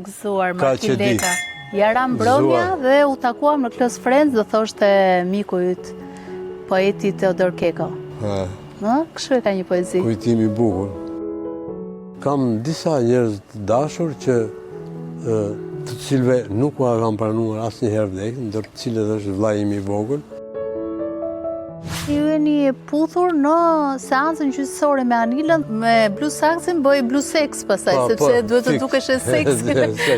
Gëzuar, Martin Leka. Ia ra mbrëmja dhe u takuam në Close Friends, do thoshte miku yt, poeti Teodor Keko. Në, kështu e ka një poezi. Kujtim i bukur. Kam disa njerëz të dashur që të cilëve nuk ua kam pranuar asnjëherë vdekjen, ndër të cilët është vëllai im i vogël. Ju jeni puthur në seancën gjyqësore me Anilën, me Blue Saxin, bëhej Blue Sex pastaj, po, sepse po, duhet të dukeshe seksi.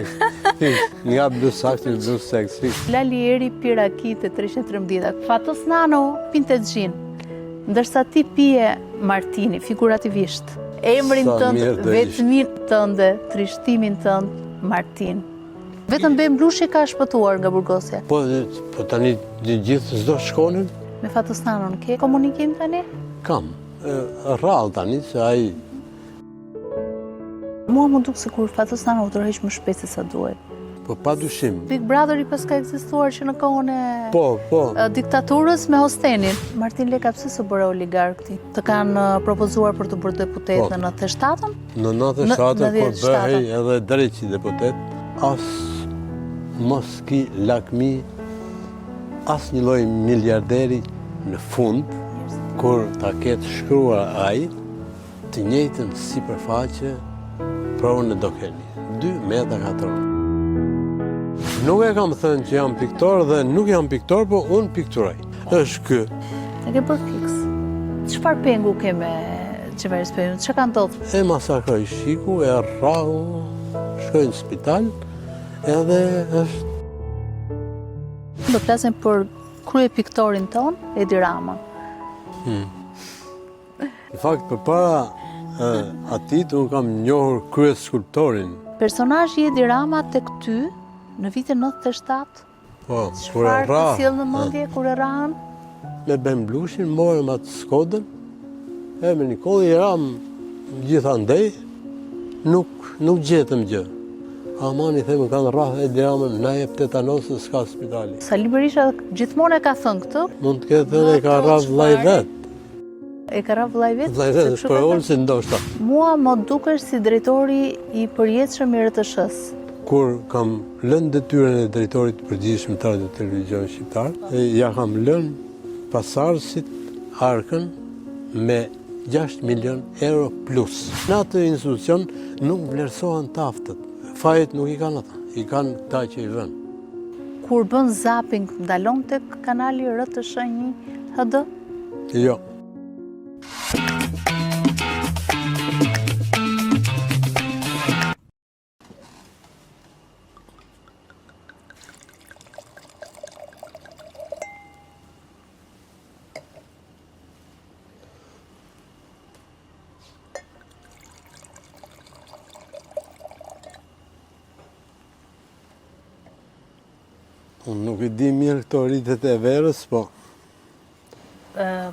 Nga Blue Saxi, Blue Sex, fiks. Lali Eri pi raki te 313. Fatos Nano pinte xhin, ndërsa ti pije martini, figurativisht. Emrin tënd, vetminë tënde, trishtimin tënd, Martin. Vetëm Ben Blushi ka shpëtuar nga burgosja. Po, po tani të gjithë s'do shkonin? Me Fatos Nanon, ke komunikim tani? Kam, rrallë tani, se ai... Mua m'u duk sikur Fatos Nano u tërheq më shpejt se sa duhet. Po, pa dyshim. Big Brother i paska ekzistuar që në kohën e po, po. diktaturës me Hostenin. Martin Leka, pse s'u bëre oligark ti? Të kanë propozuar për t'u bërë deputet po. në 97-ën? Në 97-ën, kur bëhej edhe drejt si deputet, as mos ki lakmi asnjë lloj miliarderi në fund, kur ta ketë shkruar ai, të njëjtën sipërfaqe pronë do keni. 2 metra katror. Nuk e kam thënë që jam piktor dhe nuk jam piktor, po unë pikturoj. Është ky. E ke bërë fiks. Çfarë pengu ke me Xhevahir Spahiun? Çka ka ndodhur? E masakroi SHIK-u, e rrahu, shkoi në spital, edhe është... Do flasim për kryepiktorin tonë, Edi Ramën. Hmm. Në fakt, përpara atij, unë kam njohur kryeskulptorin. Personazhi Edi Rama tek ty, në vitin 97, Po, kur e rrahën. Çfarë të sjell në mendje kur e rrahën? Me Ben Blushin morëm atë Skodën, e me Nikollë i ramë gjithandej, nuk, nuk gjetëm gjë. Aman i them kanë rrahë Edi Ramën, na jep tetanos se s'ka spitali. Sali Berisha gjithmonë e ka thënë këtë. Mund të ketë thënë e ka rrahë vllai vet. E ka rrahë vllai vet? Vllai vet, është për Olsin ndoshta. Mua më dukesh si drejtori i përjetshëm i RTSH-së. Kur kam lënë detyrën e drejtorit të përgjithshëm të Radio Televizionit Shqiptar, ia kam lënë pasardhësit arkën me 6 milion euro plus. Në atë institucion nuk vlerësohen të aftët. Fajet nuk i kanë ata, i kanë këta që i vënë. Kur bën zapping, ndalon tek kanali RTSH 1 HD? Jo. Unë nuk i di mirë këto ritet e verës, po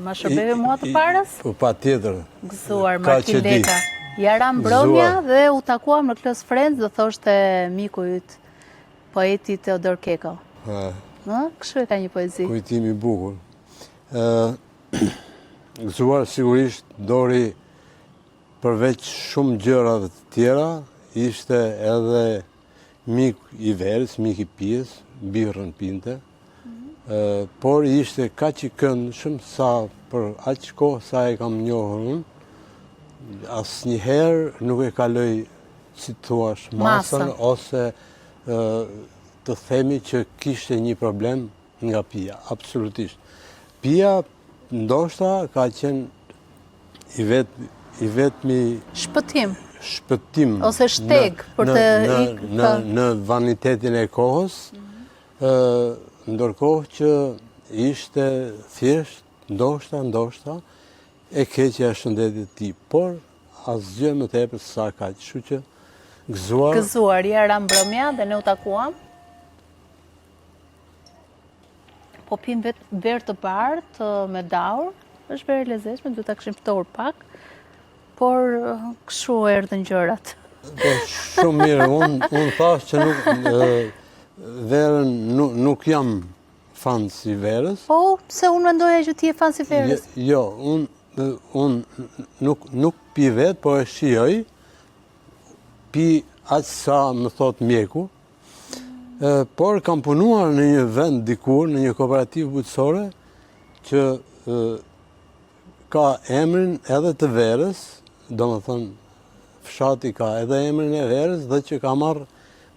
Ma shërbeve mua të parës? Po, patjetër. Gëzuar, Martin Leka. Ia ra mbrëmja dhe u takuam në Close Friends, do thoshte miku yt, poeti Teodor Keko. Në, kështu e ka një poezi. Kujtim i bukur. Gëzuar, sigurisht, Dori përveç shumë gjërave të tjera, ishte edhe mik i verës, mik i pijes, birrën pinte, por ishte kaq i këndshëm sa për aq kohë sa e kam njohur unë, asnjëherë nuk e kaloi, si të thuash, masën, ose të themi që kishte një problem nga pija, absolutisht. Pija ndoshta ka qenë i vet i vetmi shpëtim shpëtim ose shteg për të në në në vanitetin e kohës mhm. ë ndërkohë që ishte thjesht ndoshta ndoshta e keqja e shëndetit të tij, por asgjë më tepër sa kaq, kështu që gëzuar. Gëzuar, ia ra mbrëmja dhe ne u takuam. Po pim vetë verë të bardhë me daur, është verë e lezetshme, duhet ta kishim ftohur pak, por kështu erdhën gjërat. Po shumë mirë, unë unë thashë që nuk verën nuk, nuk jam fans i verës. Po, pse unë mendoja që ti je fans i verës? Jo, unë unë nuk nuk pi vetë, po e shijoj. Pi. Aq sa më thotë mjeku, por kam punuar në një vend dikur, në një kooperativë bujqësore, që ka emrin edhe të verës, domethënë, fshati ka edhe emrin e verës dhe që ka marrë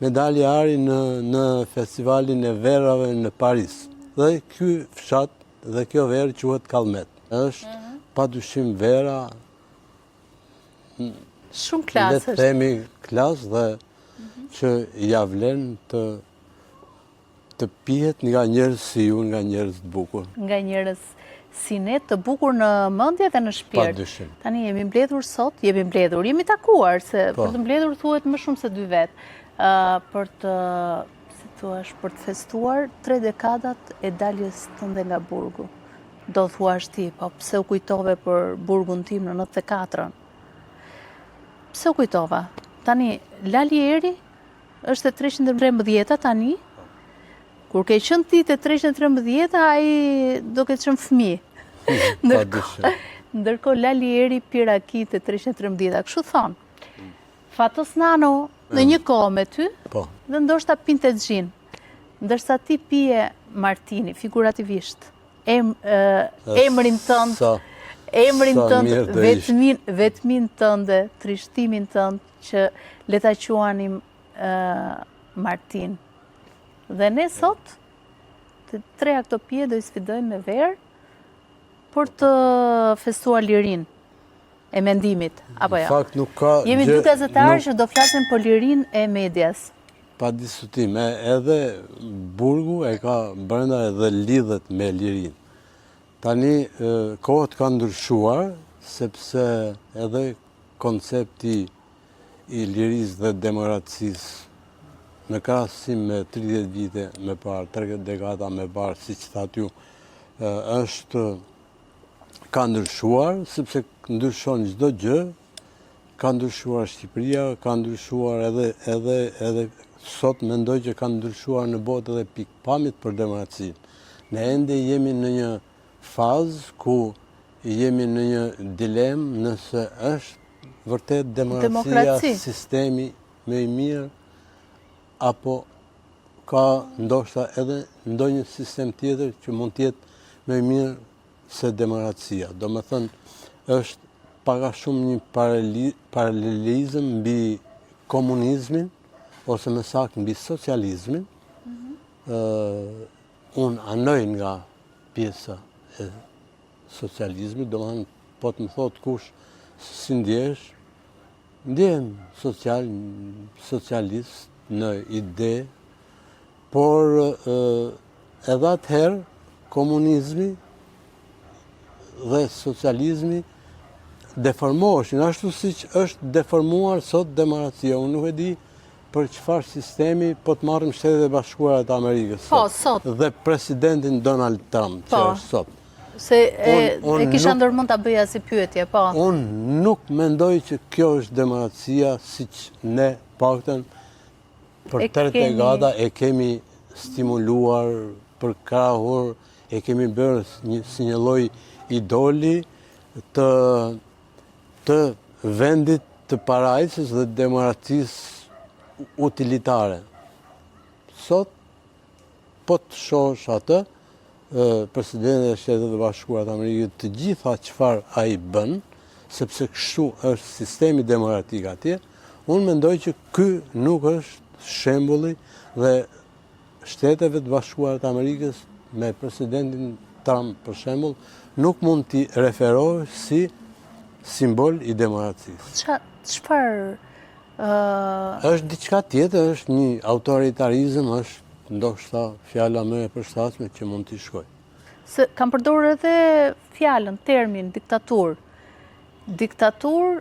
medalje ari në, në festivalin e verave në Paris. Dhe ky fshat dhe kjo verë quhet Kallmet. Është mhm. pa dyshim vera Shumë klas është. Le të themi klas dhe mhm. që ia vlen të të pihet nga njerëz si ju, nga njerëz të bukur. Nga njerëz si ne të bukur në mendje dhe në shpirt. Pa dyshim. Tani jemi mbledhur sot, jemi mbledhur, jemi takuar se po. për të mbledhur thuhet më shumë se dy vetë. Ë për të si thuash, për të festuar tre dekadat e daljes tënde nga burgu. Do thuash ti, po pse u kujtove për burgun tim në 94-ën? Pse u kujtova? Tani, Lali Eri është te 313-a tani, kur ke qenë ti te 313-a, ai do ketë qenë fëmijë. Ndërkohë, ndërkohë Lali Eri pi raki te 313-a, kështu thonë. Fatos Nano në një kohë me ty, po. dhe ndoshta pinte xhin, ndërsa ti pije martini, figurativisht, em, emrin tënd, emrin tënd, vetminë, vetminë tënde, trishtimin tënd, që le ta quanim Martin. Dhe ne sot, të treja këto pije do i sfidojmë me verë, për të festuar lirinë e mendimit, apo jo? Fakt nuk ka Jemi dy gazetarë që do flasim për lirinë e medias. Pa diskutim, edhe burgu e ka brenda edhe lidhet me lirinë. Tani, kohët kanë ndryshuar, sepse edhe koncepti i lirisë dhe demokracisë në krahasim me 30 vite më parë, 3 dekada më parë, siç thatë ju, është ka ndryshuar, sepse ndryshon çdo gjë, ka ndryshuar Shqipëria, ka ndryshuar edhe edhe edhe sot mendoj që ka ndryshuar në botë edhe pikëpamjet për demokracinë. Ne ende jemi në një fazë ku jemi në një dilemë nëse është vërtet demokracia Demokraci. sistemi më i mirë apo ka ndoshta edhe ndonjë sistem tjetër që mund të jetë më i mirë se demokracia. Domethënë, është pak a shumë një paralelizëm mbi komunizmin, ose më saktë mbi socializmin, mm -hmm. unë anoj nga pjesa e socializmit, domethënë, po të më thotë kush si ndjehesh, Ndjehem social, socialist në ide, por edhe atëherë komunizmi dhe socializmi deformoheshin, ashtu siç është deformuar sot demokracia. Unë nuk e di për çfarë sistemi po të marrim Shtetet e Bashkuara të Amerikës po, sot. Dhe presidentin Donald Trump që po. është sot. Se e kisha ndërmend ta bëja si pyetje, po. Unë nuk mendoj që kjo është demokracia siç ne paktën për tre dekada e kemi stimuluar, përkrahur, e kemi bërë një, si një lloj idoli të, të vendit të parajsës dhe demokracisë utilitare. Sot, Po të shohësh atë, presidentin e Shteteve të Bashkuara të Amerikës, të gjitha çfarë ai bën, sepse kështu është sistemi demokratik atje, unë mendoj që ky nuk është shembulli dhe Shteteve të Bashkuara të Amerikës me presidentin Trump për shembull, nuk mund t'i referohesh si simbol i demokracisë. Çfarë Është diçka tjetër, është një autoritarizëm, është ndoshta fjala më e përshtatshme që mund t'i shkojë. Se kam përdorur edhe fjalën, termin diktaturë. Diktaturë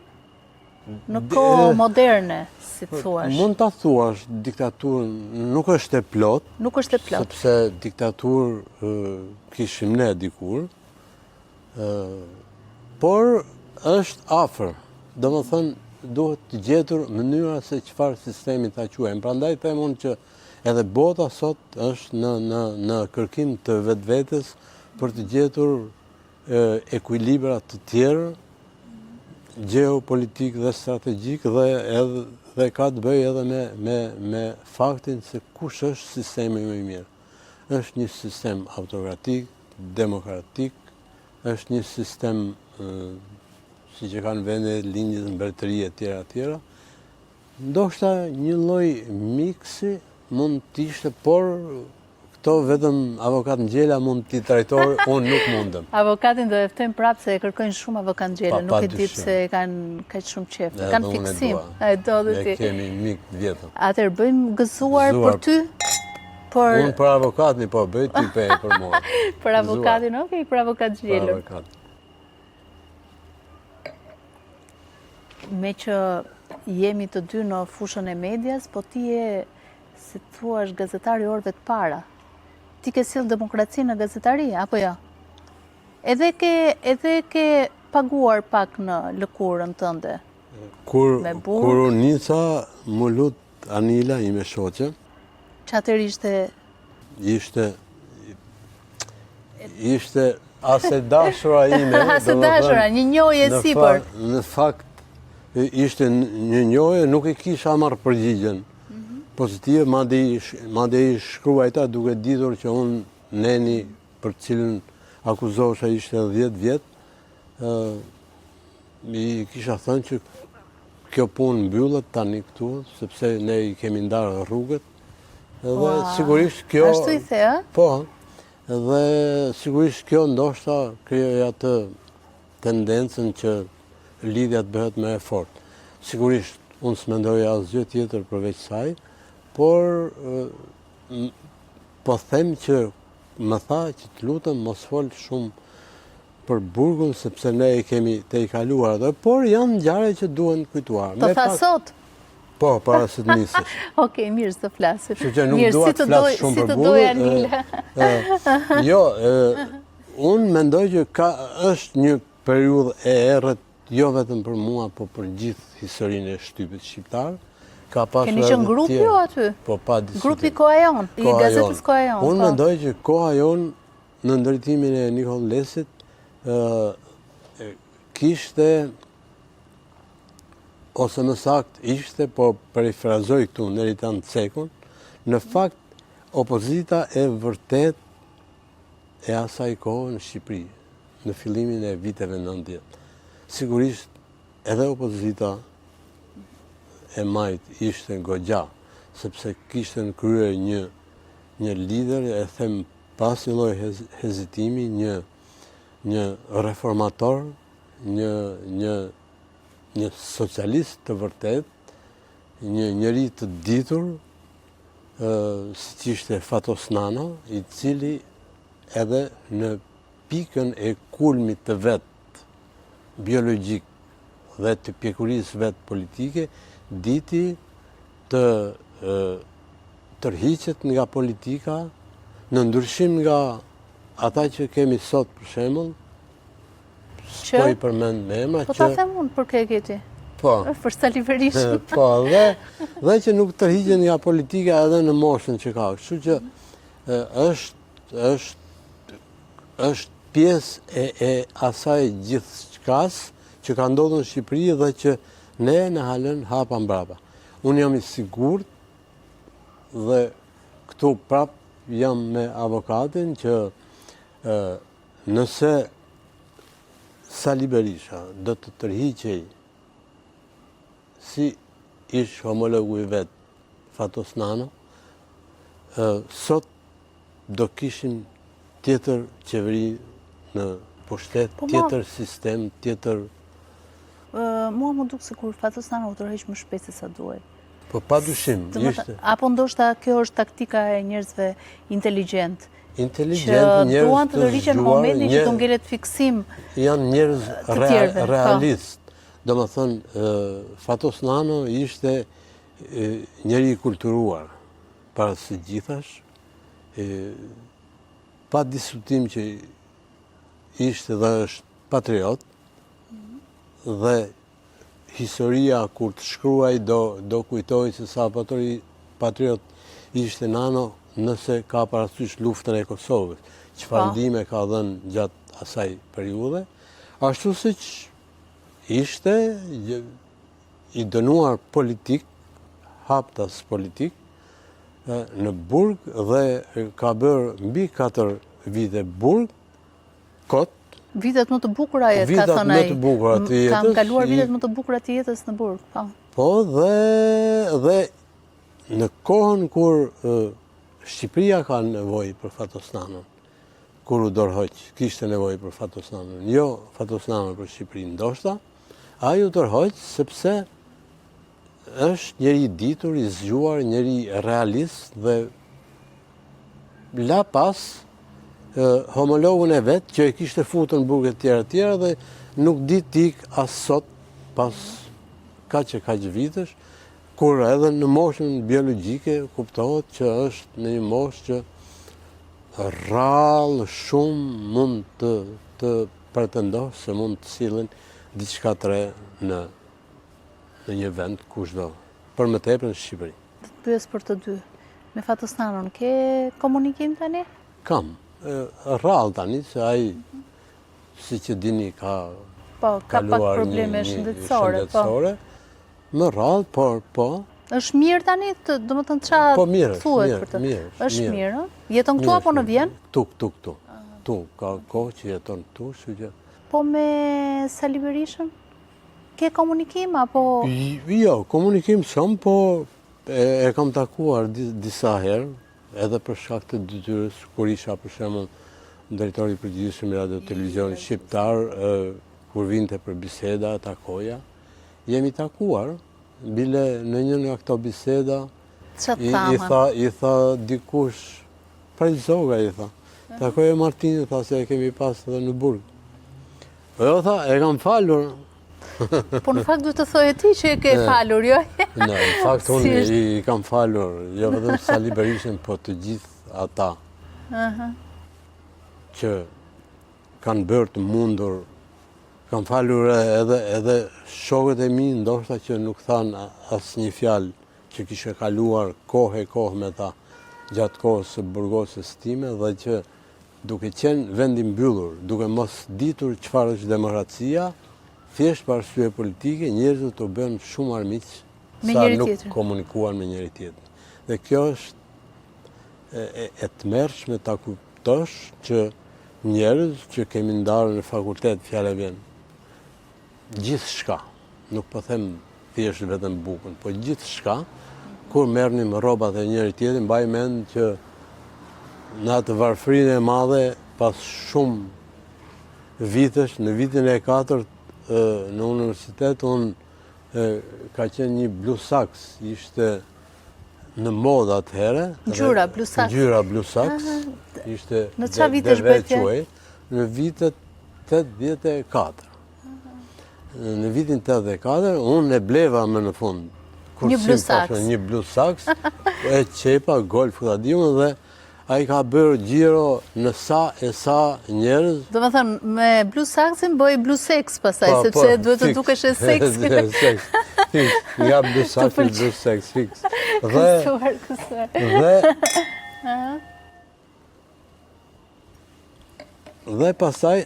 në kohë moderne, si të thuash. Mund ta thuash diktaturë nuk është e plotë. Nuk është e plotë. Sepse diktaturë kishim ne dikur, Por është afër, domethënë duhet të gjetur mënyra se çfarë sistemi ta quajmë. Prandaj them unë që edhe bota sot është në në në kërkim të vetvetes për të gjetur ekuilibra të tjerë. gjeopolitik dhe strategjik dhe edhe dhe ka të bëjë edhe me me me faktin se kush është sistemi më i mirë. Është një sistem autokratik, demokratik, është një sistem siç e kanë vendet e lindjes, mbretëri e tjera e tjera. Ndoshta një lloj miksi mund të ishte, por këto vetëm avokat Ngjela mund t'i trajtojë, unë nuk mundem. Avokatin do e ftojmë prapë se e kërkojnë shumë avokat Ngjelën, nuk e di pse e kanë kaq shumë qejf. Kanë fiksim, e do dhe ti. Ne kemi mik të vjetër. Atëherë bëjmë gëzuar për ty? Për... Unë për avokatin, po bëj ti pe për mua. për avokatin, okej, për avokat Ngjelën. Për avokatin. Meqë jemi të dy në fushën e medias, po ti je, si të thuash, gazetar i orëve të para. Ti ke sjellë demokracinë në gazetari, apo jo? Edhe ke, edhe ke paguar pak në lëkurën tënde. Kur, kur u nisa, m'u lut Anila, ime shoqe. Që atëherë ishte Ishte ishte as e dashura ime. As e dashura, një njohje sipër. Në fakt ishte një njohje, nuk e kisha marrë përgjigjen. Mhm. Pozitive, madje madje i shkruajta duke ditur që unë neni për të cilin akuzohesha ishte 10 vjet, ë i kisha thënë që kjo punë mbyllet tani këtu, sepse ne i kemi ndarë rrugët, Dhe sigurisht kjo... Ashtu i the, a? Po, dhe sigurisht kjo ndoshta krijoi atë tendencën që lidhja të bëhet më e fortë. Sigurisht, unë s'mendoja asgjë tjetër përveç saj, por po them që më tha që të lutem mos fol shumë për burgun sepse ne e kemi tejkaluar atë, por janë ngjarje që duhen kujtuar. Të tha sot? Po, para se të nisesh. Okej, mirë, s'do flasim. Kështu që nuk dua të flas shumë për burgun. Jo, unë mendoj që ka është një periudhë e errët jo vetëm për mua, po për gjithë historinë e shtypit shqiptar. Ka pasur Keni qenë grupi ju aty? Po, pa diskutim. Grupi Koha Jonë, i gazetës Koha Jonë. Unë po. mendoj që Koha Jonë Nën drejtimin e Nikoll Lesit, kishte, ose më saktë ishte, po perifrazoj këtu Neritan Cekun, në fakt opozita e vërtetë e asaj kohe në Shqipëri, në fillimin e viteve 90. Sigurisht edhe opozita e majtë ishte goxha, sepse kishte në krye një një lider, e them pa asnjë lloj hezitimi, një një reformator, një një një socialist të vërtetë, një njeri të ditur, ë siç ishte Fatos Nano, i cili edhe në pikën e kulmit të vet biologjik dhe të pjekurisë vet politike, diti të tërhiqet nga politika në ndryshim nga ata që kemi sot për shembull, s'po i përmend me emra po që... Po ta them unë për kë e ke ti? Po. Për Sali Berishën. Po, dhe, dhe që nuk tërhiqen nga politika edhe në moshën që ka. Kështu që është, është, është pjesë e, e asaj gjithçkas që ka ndodhur në Shqipëri dhe që ne na ka lënë hapa mbrapa. Unë jam i sigurt dhe këtu prap jam me avokatin që nëse Sali Berisha do të tërhiqej si ish homologu i vet Fatos Nano, sot do kishim tjetër qeveri në pushtet, po, tjetër sistem, tjetër... Mua m'u duk sikur Fatos Nano u tërheq më shpejt se sa duhej. Po pa dyshim, ishte. Apo ndoshta kjo është taktika e njerëzve inteligjent. Inteligjent, njerëz duan të tërhiqen në momentin që të ngelet fiksim Janë njerëz po. realist. Domethënë, Fatos Nano ishte njeri i kulturuar. Para së gjithash, pa diskutim që ishte dhe është patriot, dhe historia kur të shkruajë do, do kujtojë se sa patriot ishte Nano nëse ka parasysh luftën e Kosovës, çfarë po. ndihme ka dhënë gjatë asaj periudhe, ashtu siç. Ishte i dënuar politik, haptas politik, në burg dhe ka bërë mbi 4 vite burg, kot. Vitet më të bukura e ka thënë ai. Vitet më të bukura të jetës. Kam kaluar vitet më të bukura të jetës në burg, po. Po dhe dhe në kohën kur Shqipëria ka nevojë për Fatos Nanon, kur u dorëhoq, kishte nevojë për Fatos Nanon, jo Fatos Nano për Shqipërinë, ndoshta, ai u dorëhoq sepse është njeri i ditur, i zgjuar, njeri realist dhe la pas homologun e vet që e kishte futur në burg e tjera e tjera dhe nuk di të ikë as sot pas kaq e kaq vitesh, kur edhe në moshën biologjike kuptohet që është në një moshë që rrallë shumë mund të, të pretendosh se mund të sjellin diçka të re në, në një vend kushdo, për më tepër në Shqipëri. Të të pyes për të dy. Me Fatos Nanon, ke komunikim tani? Kam. Rrallë tani, se ai, siç e dini, ka po, ka pak probleme shëndetësore. Po. Më rrallë, por, po. Është mirë tani, domethënë ça po, mirë, thuhet për të? Mirë, është mirë, Jeton këtu apo në Vjenë? Këtu, këtu, këtu. Këtu, ka kohë që jeton këtu, kështu që... Po me Sali Berishën? Ke komunikim apo... Jo, komunikim s'kam, po e, e kam takuar disa herë, edhe për shkak të detyrës, kur isha për shembull drejtor i përgjithshëm i Radio Televizionit Shqiptar, kur vinte për biseda, takoja. Jemi takuar, bile në një nga këto biseda, i, i tha, i tha dikush, Preç Zogaj i tha, takoje Martinin, tha se e kemi pas edhe në burg. Po jo, tha, e kam falur. Po në fakt duhet të thoje ti që e ke falur, jo? Në, në fakt unë i, i kam falur, jo vetëm Sali Berishën, po të gjithë ata që kanë bërë të mundur, kam falur edhe, edhe shokët e mi, ndoshta që nuk thanë asnjë fjalë që kisha kaluar kohë e kohë me ta gjatë kohës së burgosjes time dhe që duke qenë vend i mbyllur, duke mos ditur çfarë është demokracia, thjesht për arsye politike, njerëzit u bënë shumë armiq sa nuk komunikuan me njëri-tjetrin. Dhe kjo është e, e, e tmerrshme ta kuptosh që njerëz që kemi ndarë në fakultet, fjala vjen, gjithçka, nuk po them thjesht vetëm bukën, po gjithçka, kur merrnim rrobat e njëri-tjetrit, mbaj mend që në atë varfërinë e madhe, pas shumë vitesh, në vitin e katërt në universitet, unë ka qenë një blu saks, ishte në modë atëherë. Ngjyra blu saks. Ngjyra blu saks, ishte në ça vitesh bëhet fjalë? Në vitet 84. Në vitin 84, unë e bleva më në fund. Një blu saks. Një blu saks, e qepa, golf, këta di unë dhe ai ka bërë xhiro në sa e sa njerëz. Domethënë, me blu saksin bëhej blu seks pastaj, po, sepse po, duhet të dukeshe seksi. Seks, fiks, nga blu saksi, blu seks, fiks. Dhe, dhe, Dhe pastaj,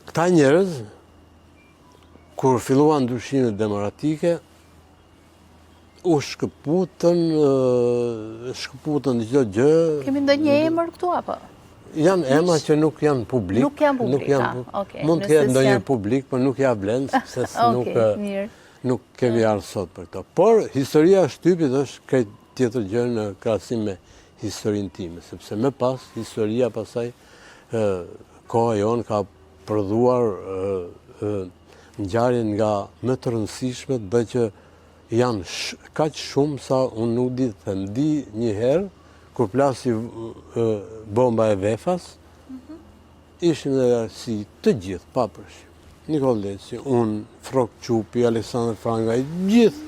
këta njerëz, kur filluan ndryshimet demokratike, u shkëputën, shkëputën çdo gjë. Kemi ndonjë emër këtu apo? Janë emra që nuk janë publik. Nuk janë publik, nuk janë, okay. Mund të jetë ndonjë publik, por nuk ia vlen, sepse nuk, nuk kemi ardhur sot për këto. Por, historia e shtypit është krejt tjetër gjë në krahasim me historinë time, sepse më pas, historia pastaj, koha jonë ka prodhuar ngjarje nga më të rëndësishmet dhe që janë kaq shumë sa unë nuk di të them. Di një herë, kur plasi bomba e Vefas, mhm. Ishim në redaksi të gjithë, pa përjashtim. Nikollë Leci, unë, Frrok Çupi, Aleksandër Frangaj, gjithë,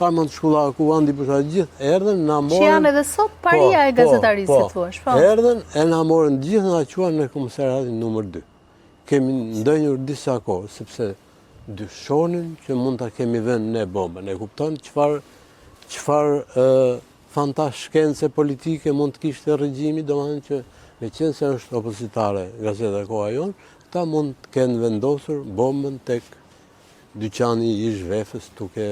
Armand Shkullaku, Andi Bushati, gjithë erdhën, na morën... Që janë edhe sot paria po, e po, gazetarisë, po, si thuash, po. Erdhën e na morën gjithë na çuan në komisariatin numër 2. Kemi ndenjur disa kohë, sepse dyshonin që mund ta kemi vënë ne bombën. E kupton çfarë çfarë Fantashkence politike mund të kishte regjimi, domethënë që meqenëse është opozitare gazeta Koha Jonë, Këta mund të kenë vendosur bombën tek dyqani i ish Vefës tuke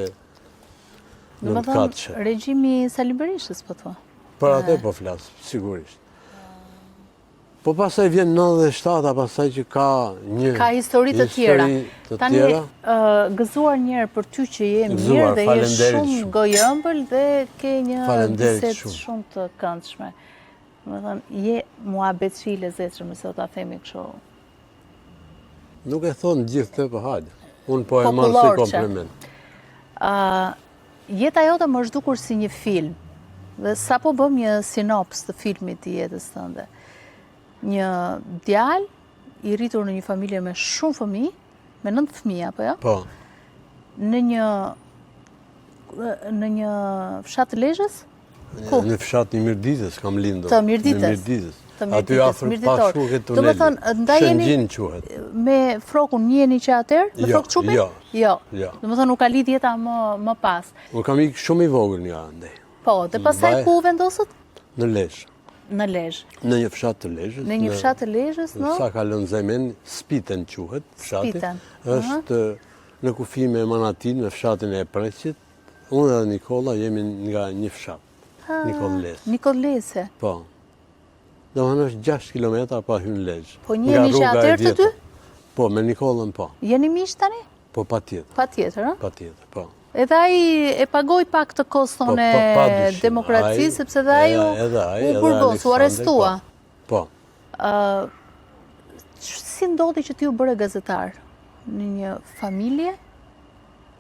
Domethënë, regjimi i Sali Berishës, po thua? Për atë po flas, sigurisht. Po pastaj vjen 97-a, pastaj që ka një Ka histori të tjera. Tani, gëzuar njëherë për ty që je mirë dhe je shumë gojëmbël dhe ke një bisedë shumë të këndshme. Domethënë, je muhabetçi i lezetshëm, nëse do ta themi kështu. Nuk e thonë gjithë të po hajde. Unë po e marr si kompliment. Jeta jote më është dukur si një film. Dhe sapo bëmë një sinops të filmit të jetës tënde. Një djalë i rritur në një familje me shumë fëmijë, me 9 fëmijë apo jo? Po. Në një në një fshat të Lezhës? Ku? Në fshatin e Mirditës kam lindur. Të Mirditës. Në Mirditës. Të Mirëditës, Aty afër pas shkuke tunelit. Domethënë, ndaj jeni quhet. Me Frrokun njiheni që atëherë? Me jo, Frrok Çupin? Jo, jo. Jo. Domethënë, u ka lidh jeta më, më pas. Unë kam ikë shumë i vogël nga andej. Po, dhe pastaj ku u vendosët? Në Lezhë. Në Lezhë. Në një fshat të Lezhës. Në një fshat të Lezhës, në? Sa kalon Zemen, Spiten quhet, fshati. Spiten. Është në kufi me Manatin, me fshatin e Preqit, Unë dhe Nikolla jemi nga një fshat, Nikollë Lese. Nikollë Lese? Po. Domethënë është 6 km pa hy në Lezhë. Po njiheni që atëherë të dy? Po, me Nikollën po. Jeni miq tani? Po, patjetër. Patjetër, a? Patjetër, po. Edhe ai e pagoi pak të koston po, po, e demokracisë, sepse edhe ai u burgos, u arrestua. Po. Si ndodhi që ti u bëre gazetar në një familje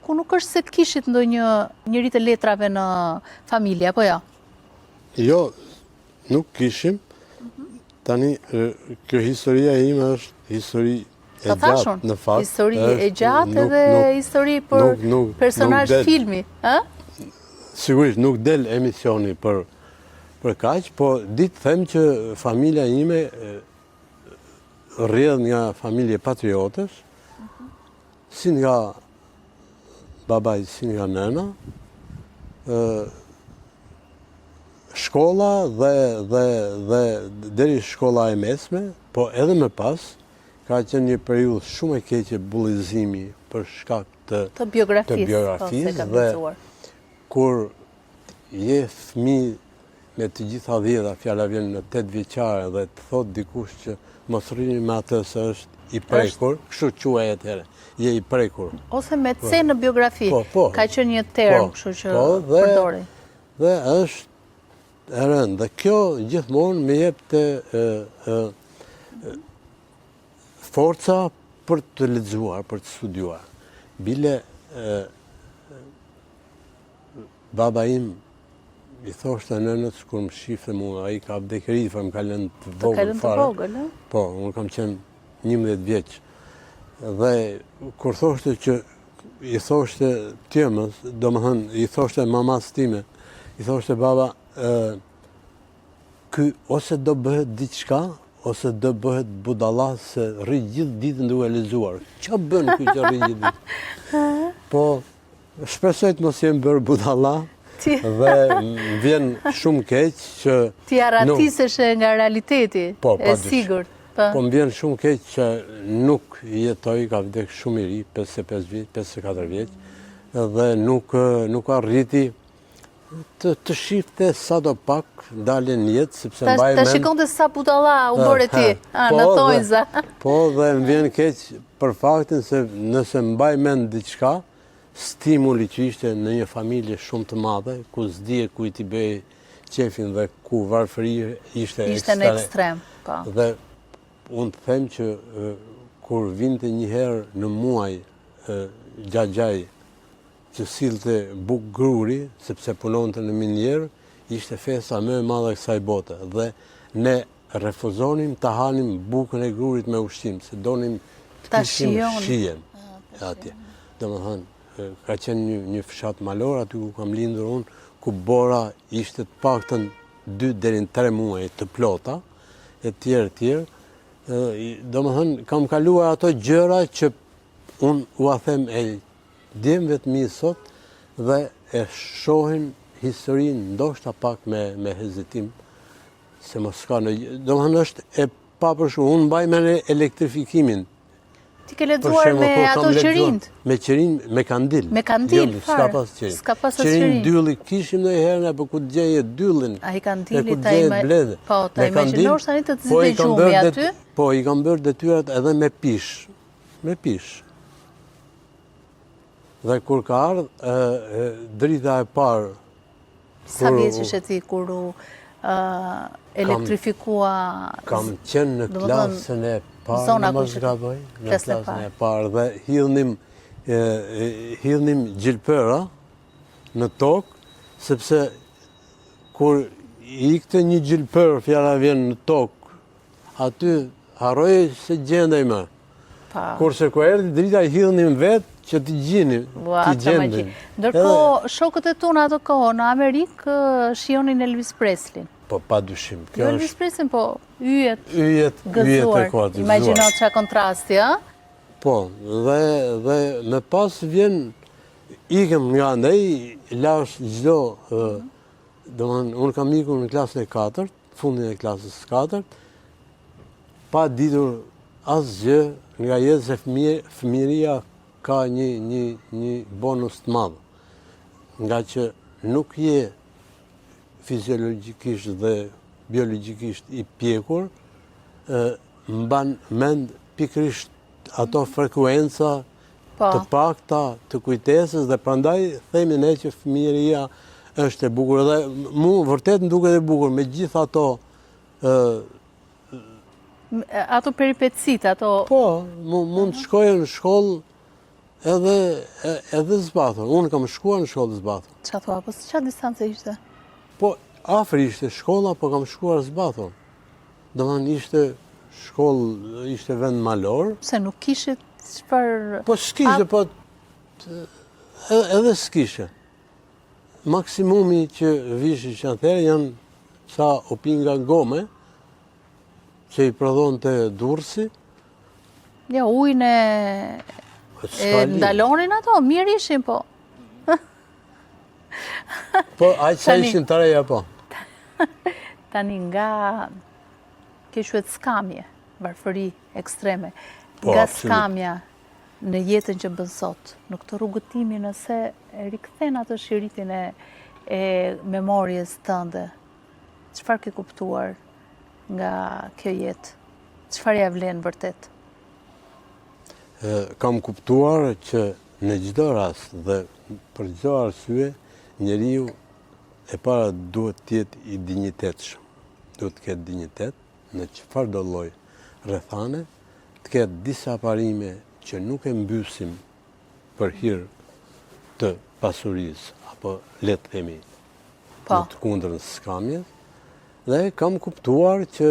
Ku nuk është se kishit ndonjë njeri të letrave në familje, apo jo? Jo, nuk kishim. Tani, kjo historia ime është histori e gjatë në fakt. Histori e gjatë edhe histori për personazh filmi, ë? Sigurisht, nuk del emisioni për për kaq, po di të them që familja ime rrjedh nga familje patriotësh, Si nga babai, si nga nëna, shkolla dhe, dhe, dhe deri shkolla e mesme, po edhe më pas, ka qenë një periudhë shumë e keqe bullizimi për shkak të, të biografisë, të biografisë po, dhe kur je fëmijë me të gjitha dhjeta, fjala vjen në tetëvjeçare dhe të thotë dikush që mos rrini me atë se është i prekur, kështu quhej atëherë, je i prekur. Ose me C në biografi, po, po, ka qenë një term, po, kështu që po, dhe, përdori. Dhe është e rëndë, dhe kjo gjithmonë më jepte e, e, forca për të lexuar, për të studiuar. Bile, e, Baba im i thoshte nënës kur më shifte mua, ai ka vdekë ri, më ka lënë të vogël fare. Të ka lënë të vogël, ë? Po, unë kam qenë 11 vjeç. Dhe kur thoshte që i thoshte t'jëmës, domethënë, i thoshte mamas time, i thoshte baba, ë, ky ose do bëhet diçka, ose do bëhet budalla se rri gjithë ditën duke lexuar. Ça bën ky që rri gjithë ditën? Po, Shpresoj të mos jem bërë budalla dhe më vjen shumë keq që... Ti arratiseshe nga realiteti, po, e sigurt. Po. Po më vjen shumë keq që nuk jetoi, ka vdek shumë i ri, 55 vjeç, 54 vjeç, dhe nuk, nuk arriti të, të shifte sado pak daljen në jetë, sepse mbaj mend... Ta shikonte sa budalla u bëre ti, po, në thonjëza. Po, dhe më vjen keq për faktin se nëse mbaj mend diçka, stimuli që ishte në një familje shumë të madhe, ku s'dije kujt t'i bëje qefin dhe ku varfëria ishte ekstrem. Ishte në ekstrem, po. Dhe unë të them që kur vinte një herë në muaj xhaxhai që sillte bukë gruri, sepse punonte në minierë, ishte festa më e madhe e kësaj bote. Dhe ne refuzonim ta hanim bukën e grurit me ushqim, se donim të kishim shijen ah, atje. Domethënë, ka qenë një, një fshat malor aty ku kam lindur unë, ku bora ishte të paktën 2 deri në 3 muaj të plota, e tjerë, e tjerë. Domethënë, kam kaluar ato gjëra që unë ua them e djemve të mi sot dhe e shohin historinë ndoshta pak me, me hezitim, se mos ka në... Domethënë është e... papërshkuar. Unë mbaj mend elektrifikimin. Ti ke lexuar me ato qirinjtë? Me qirinj, me kandil. Me kandil, jo, s'ka pas qirinj. S'ka pas qirinj. Qirinj dylli kishim ndonjëherë, apo ku të gjeje dyllin. Ai kandili, ta ima... Po, ta imagjinosh tani të të po, zinte gjumi aty? Po, i kam bërë detyrat edhe me pishë. Me pishë. Dhe kur ka ardhë drita e parë Sa vjeç ishe ti kur u elektrifikua? Kam qenë në klasën e parë, në mos gaboj, në klasën e parë dhe hidhnim hidhnim gjilpëra në tokë, sepse kur ikte një gjilpërë fjala vjen në tokë, Aty harroje se gjendej më. Kurse kur erdhi drita i hidhnim vetë që t'i gjenim, t'i gjendim. Ndërkohë, shokët e tu në ato kohë në Amerikë shijonin Elvis Presley. Po, pa dyshim. Jo Elvis Presley, po yjet, yjet, yjet e kohës. Imagjino ça kontrasti, a? Po, dhe, dhe më pas vjen, ikëm nga andej, lashë çdo, mm domethënë, unë kam ikur në klasën e katërt, fundin e klasës së katërt, pa ditur asgjë nga jeta se fëmijëria ka një, një, një bonus të madh, ngaqë nuk je fiziologjikisht dhe biologjikisht i pjekur, mban mend pikërisht ato frekuenca po. të pakta të kujtesës dhe prandaj themi ne që fëmijëria është e bukur dhe mu vërtet më duket e bukur me gjithë ato ë ato peripecitë, ato Po, mund të shkoje në shkollë edhe edhe zbathur. Unë kam shkuar në shkollë zbathur. Ça thua, po ça distance ishte? Po, afër ishte shkolla, po kam shkuar zbathur. Domethënë ishte shkollë, ishte vend malor. Pse nuk kishit çfarë... Po s'kishte, po edhe s'kishte. Maksimumi që vishin që atëherë janë ca opinga gome, që i prodhonte Durrësi. Ja, ujin e, e ndalonin ato, mirë ishin, po. Po, aq sa ishin të reja, po. Tani nga, kjo quhet skamje, varfëri ekstreme, po, nga skamja në jetën që bën sot, në këtë rrugëtimi nëse e rikthen atë shiritin e, e memories tënde, çfarë ke kuptuar nga kjo jetë? Çfarë ia vlen vërtet? Kam kuptuar që në çdo rast dhe për çdo arsye, njeriu e para duhet të jetë i dinjitetshëm. Duhet të ketë dinjitet në çfarëdo lloj rrethane, të ketë disa parime që nuk e mbysim për hir të pasurisë apo le të themi po. në të kundërtën skamjes dhe kam kuptuar që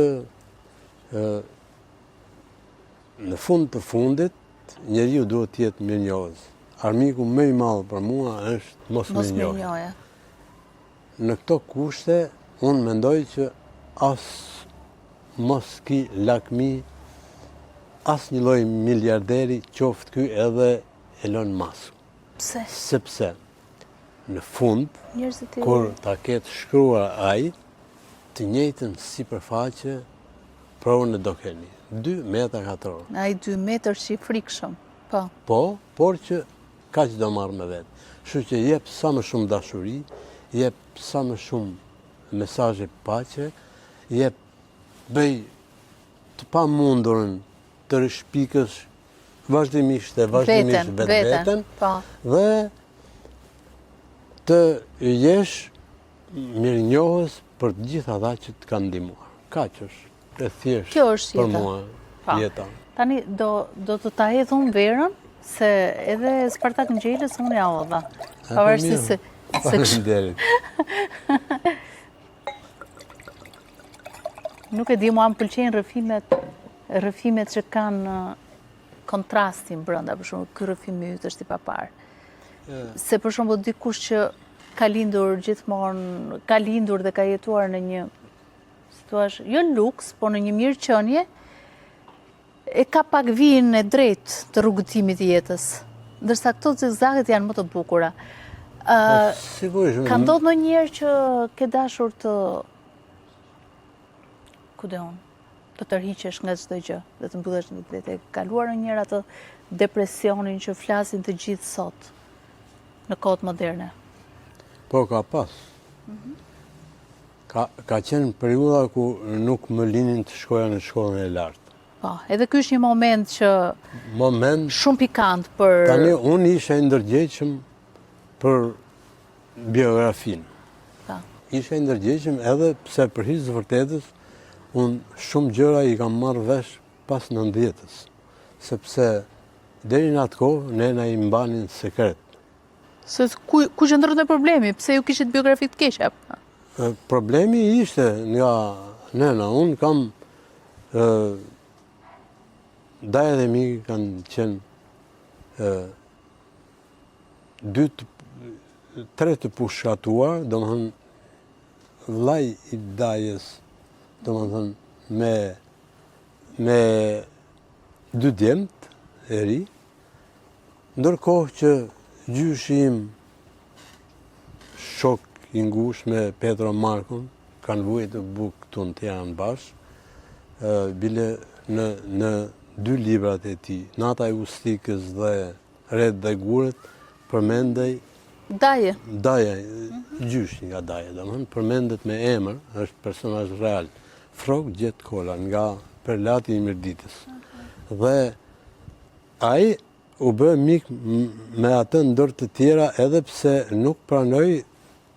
Në fund të fundit, njeriu duhet të jetë mirënjohës. Armiku më i madh për mua është mosmirënjohja. Në këto kushte, unë mendoj që as mos ki lakmi asnjë lloj miliarderi qoftë ky edhe Elon Musk. Pse? Sepse në fund, kur ta ketë shkruar ai, të njëjtën sipërfaqe Pronë do keni. 2 metra katror. Ai 2 metërshi i frikshëm. Po. Po, por që kaq do marrë me vete. Kështu që jep sa më shumë dashuri, jep sa më shumë mesazhe paqe, jep bëj të pamundurën të rishpikësh vazhdimisht e vazhdimisht vetveten po. dhe të jesh Mirënjohës për të gjithë ata që të kanë ndihmuar. Kaq është e thjeshtë Kjo është për mua po. jeta. Tani do do të ta hedh unë verën se edhe Spartak Ngjelës unë ia hodha. Po Pavarësisht se Faleminderit. Nuk e di, mua më pëlqejnë rrëfimet, rrëfimet që kanë kontrastin brenda, për shembull, ky rrëfimi yt është i paparë. Se për shembull dikush që ka lindur gjithmonë, ka lindur dhe ka jetuar në një, si thua, jo luks, po në një mirëqenie, e ka pak vijën e drejtë të rrugëtimit të jetës. Ndërsa këto zigzaget janë më të bukura. Po, sigurisht. Ka ndodhur ndonjëherë që ke dashur të ku di unë? të tërhiqesh nga çdo gjë dhe të mbyllesh në vetvete. E kaluar ndonjëherë atë depresionin që flasin të gjithë sot në kohët moderne? Po, ka pas. Mhm. Ka, ka qenë periudha ku nuk më linin të shkoja në shkollën e lartë. Po, edhe ky është një moment që moment shumë pikant për Tani unë isha i ndërgjegjshëm për biografinë. Po. Isha i ndërgjegjshëm edhe pse për hir të vërtetës unë shumë gjëra i kam marrë vesh pas nëntëdhjetës, sepse deri në atë kohë ne na i mbanin sekret. Se ku, ku qëndronte problemi? Pse ju kishit biografi të keqe? Problemi ishte nga nëna, unë kam ë dajat e mi kanë qenë ë dy të tre të pushkatuar, domethënë vllai i dajës, domethënë me me dy djemt e ri, ndërkohë që gjyshi im shok i ngushtë me Petro Markon, kanë vujtë bukë këtu në Tiranë bashkë, bile në, në dy librat e tij, Nata e Ustikës dhe Retë dhe gurët, përmendej... Daje. Daje, mhm. gjyshi nga daje, domethënë, përmendet me emër, është personazh real. Frrok Gjetë Kola, nga Perlati i Mirditës. Mhm. Dhe ai u bë mik me atë ndër të tjera edhe pse nuk pranoi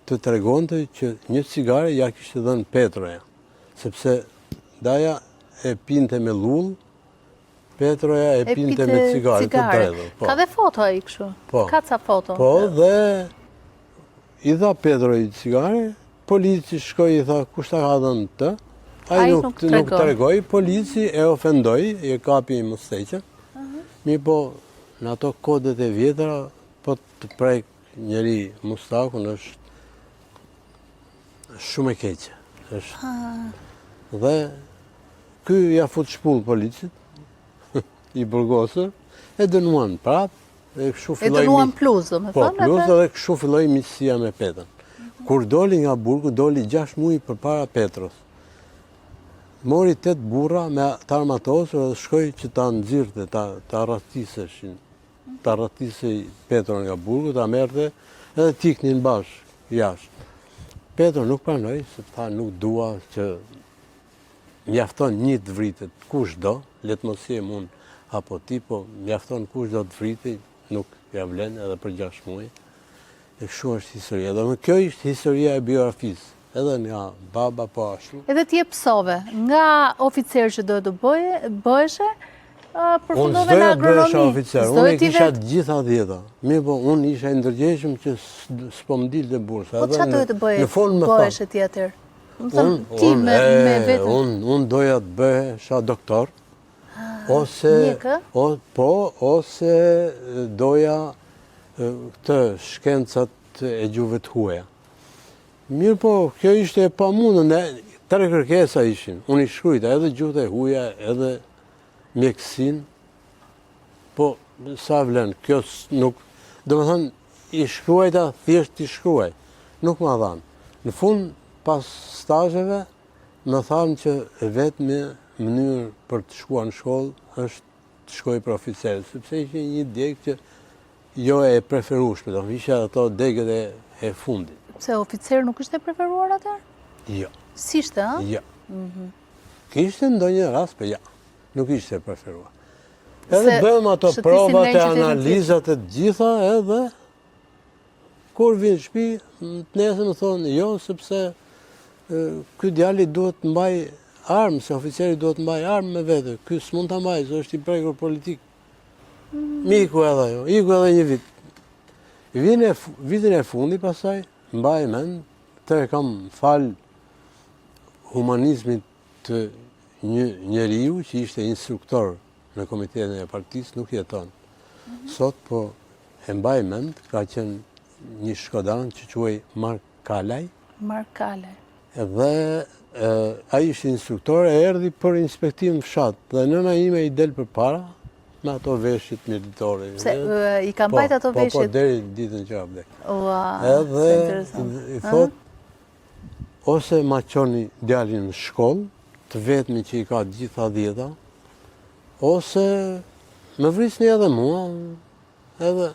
të tregonte që një cigare ia kishte dhënë Petroja, sepse daja e pinte me llullë, Petroja e pinte me cigare të dredhur. Po. Ka dhe foto ai kështu. Po. Ka ca foto. Po dhe i dha Petro një cigare, polici shkoi i tha kush ta ka dhënë të? Ai nuk, nuk, nuk tregoi, polici e ofendoi, e kapi mustaqen. Uh -huh. Mirëpo, në ato kodet e vjetra, po të prek njeri mustakun është shumë e keqe. Është. Dhe ky ia fut shpullë policit, i burgosur, e dënuan prapë, dhe kështu filloi... E dënuan plus, domethënë? Po, plus dhe kështu filloi miqësia me Petron. Kur doli nga burgu, doli 6 muaj përpara Petros. Mori 8 burra me të armatosur dhe shkoi që ta nxirrte, ta, ta arratiseshin. Ta arratisej Petro nga burgu, ta merrte edhe të iknin bashkë jashtë. Petro nuk pranoi, se tha nuk dua që mjafton një të vritet, kush do, le të mos jem unë apo ti, po mjafton kush do të vritet, nuk ia vlen edhe për 6 muaj. E kështu është historia. Dhe kjo ishte historia e biografisë, edhe nga baba po ashtu. Edhe ti e pësove, nga oficer që doje të bëje, bëheshe, përfundove në agronomi. Unë s'doja të bëhesha oficer, unë e kisha të gjitha dhjeta. Mirëpo, unë isha i ndërgjegjshëm që s'po më dilte bursa. Po ça doje të bëje, bëheshe ti atëherë? Unë, ti me, me vetën. Unë, unë doja të bëhesha doktor, ah, ose, o, po, ose doja këtë shkencat e gjuhëve të huaja. Mirëpo, kjo ishte e pamundur, ne, tre kërkesa ishin, unë i shkrujta edhe gjuhët e huaja, edhe mjekësinë, po, sa vlen, kjo nuk, domethënë, i shkruajta, thjesht i shkruaj, nuk ma dhanë. Në fund, pas stazheve, më thanë që e vetmja mënyrë për të shkuar në shkollë është të shkoj për oficer, sepse ishte një degë që jo e preferueshme, do ishe ato degët e, e fundit. Pse oficer nuk ishte preferuar atëherë? Jo. S'ishte, a? Jo. Mm -hmm. Kishte ndonjë rast, po ja, nuk ishte preferuar. Edhe bëmë ato provat e analizat e të gjitha edhe kur vij në shpi, të nesërmen më thonë, jo, sepse ky djali duhet të mbajë armë, se oficeri duhet të mbajë armë me vete, ky s'mund ta mbajë, se është i prekur politik. Mm. Mi iku edhe ajo, iku edhe një vit. Vin e, vitin e fundit pastaj, mbaj mend, këtë e kam falë humanizmit të një njeriu që ishte instruktor në komitetin e partisë, nuk jeton. Mhm. Sot, po e mbaj mend, ka qenë një shkodran që quhej Mark Kalaj. Mark Kalaj. Dhe ai ishte instruktor e erdhi për inspektim në fshat dhe nëna ime i del përpara me ato veshjet mirditore. Pse, i ka po, mbajt ato veshjet? Po, po, deri ditën që ka vdek. Ua, Edhe i thot, ose ma çoni djalin në shkollë, të vetmin që i ka të gjitha dhjeta, ose më vrisni edhe mua, edhe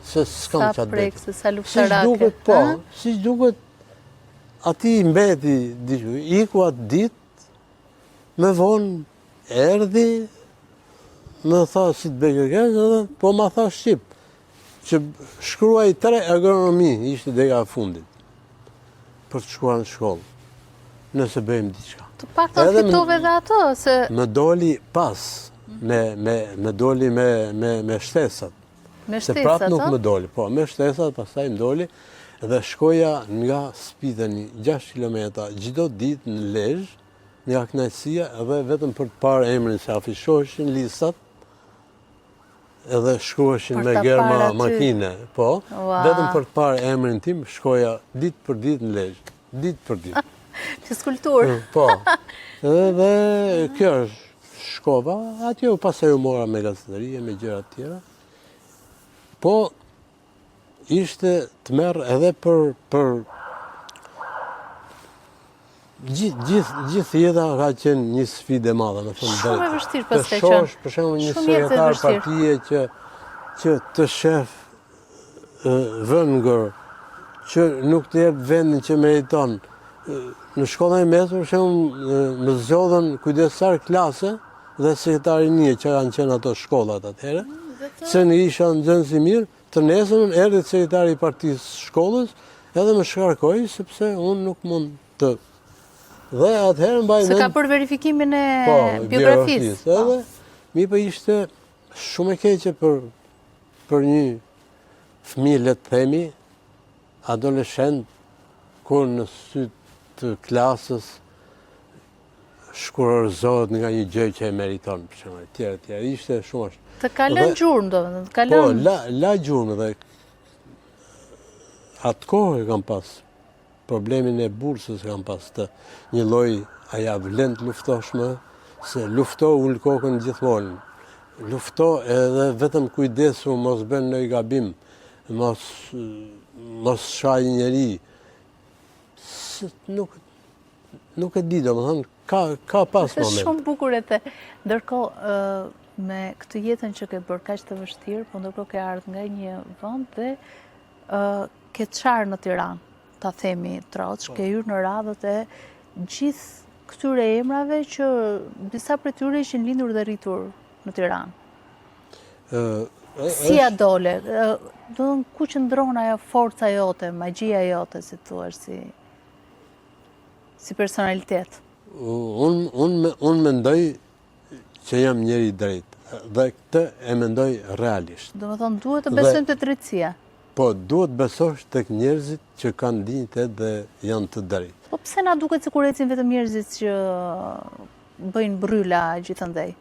se s'kam ça të bëj. Sa prekëse, sa luftarake. Siç duket, po, siç duket, atij i mbeti, diku, iku atë ditë, më vonë, erdhi, më tha si të bëj kërkesë, edhe, po ma tha shqip, që shkruaj tre agronomi, ishte dega e fundit, për të shkuar në shkollë, nëse bëjmë diçka. Të paktën fitove dhe atë, se... Më doli pas, me, me, më doli me, me, me shtesat. Me shtesat, Se prapë nuk më doli, po, me shtesat, pastaj më doli, dhe shkoja nga Spiteni 6 km çdo ditë në Lezhë, nga kënaqësia edhe vetëm për të parë emrin se afishoheshin listat, edhe shkruheshin me germa makine, po, vetëm për të parë emrin tim, shkoja ditë për ditë në Lezhë, ditë për ditë. Fiskulturë. Mm, po, edhe kjo është, shkova, atje u pastaj u mora me gazetari e me gjëra të tjera, po, ishte tmerr edhe për, për Gjithë gjithë gjithë jeta ka qenë një sfidë e madhe, me thënë Shumë e vështirë pas ka qenë. Të shohësh për shembull një sekretar partie që që të shef vëngër që nuk të jep vendin që meriton. Në shkollën e mesme për shembull më zgjodhën kujdestar klase dhe sekretar rinie që kanë qenë ato shkollat atëherë. Mm, se unë isha nxënës i mirë, të nesërmen erdhi sekretari i partisë shkollës edhe më shkarkoi sepse unë nuk mund të Dhe atëherë mbaj mend... Se ka për verifikimin e po, biografisë. Po, edhe, mirëpo ishte shumë e keqe për, për një fëmijë, le të themi, adoleshent, kur në sy të klasës shkurorëzohet nga një gjë që e meriton, për shembull, etj, etj. Ishte shumë ashtu. Të ka lënë gjurmë, domethënë, të ka po, lënë... Po, la, la gjurmë dhe atë kohë e kam pas Problemin e bursës kam pas të një lloj a ia vlen të luftosh më, se lufto ul kokën gjithmonë. Lufto edhe vetëm kujdesu mos bën ndonjë gabim, mos mos shaj njeri. Se nuk nuk e di domethënë ka ka pas moment. Shumë bukur e the. Ndërkohë me këtë jetën që ke bërë kaq të vështirë, po ndërkohë ke ardhur nga një vend dhe ke çarë në Tiranë, ta themi troç, po. ke hyrë në radhët e gjithë këtyre emrave që disa prej tyre ishin lindur dhe rritur në Tiranë. Si ia dole? Domethënë, ku qëndron ajo forca jote, magjia jote, si thua, si, si personalitet? Unë un, un mendoj që jam njeri i drejtë dhe këtë e mendoj realisht. Domethënë, duhet të besojmë te drejtësia? Po, duhet të besosh tek njerëzit që kanë dinjitet dhe janë të drejtë. Po pse na duket sikur ecin vetëm njerëzit që bëjnë brryla gjithandej?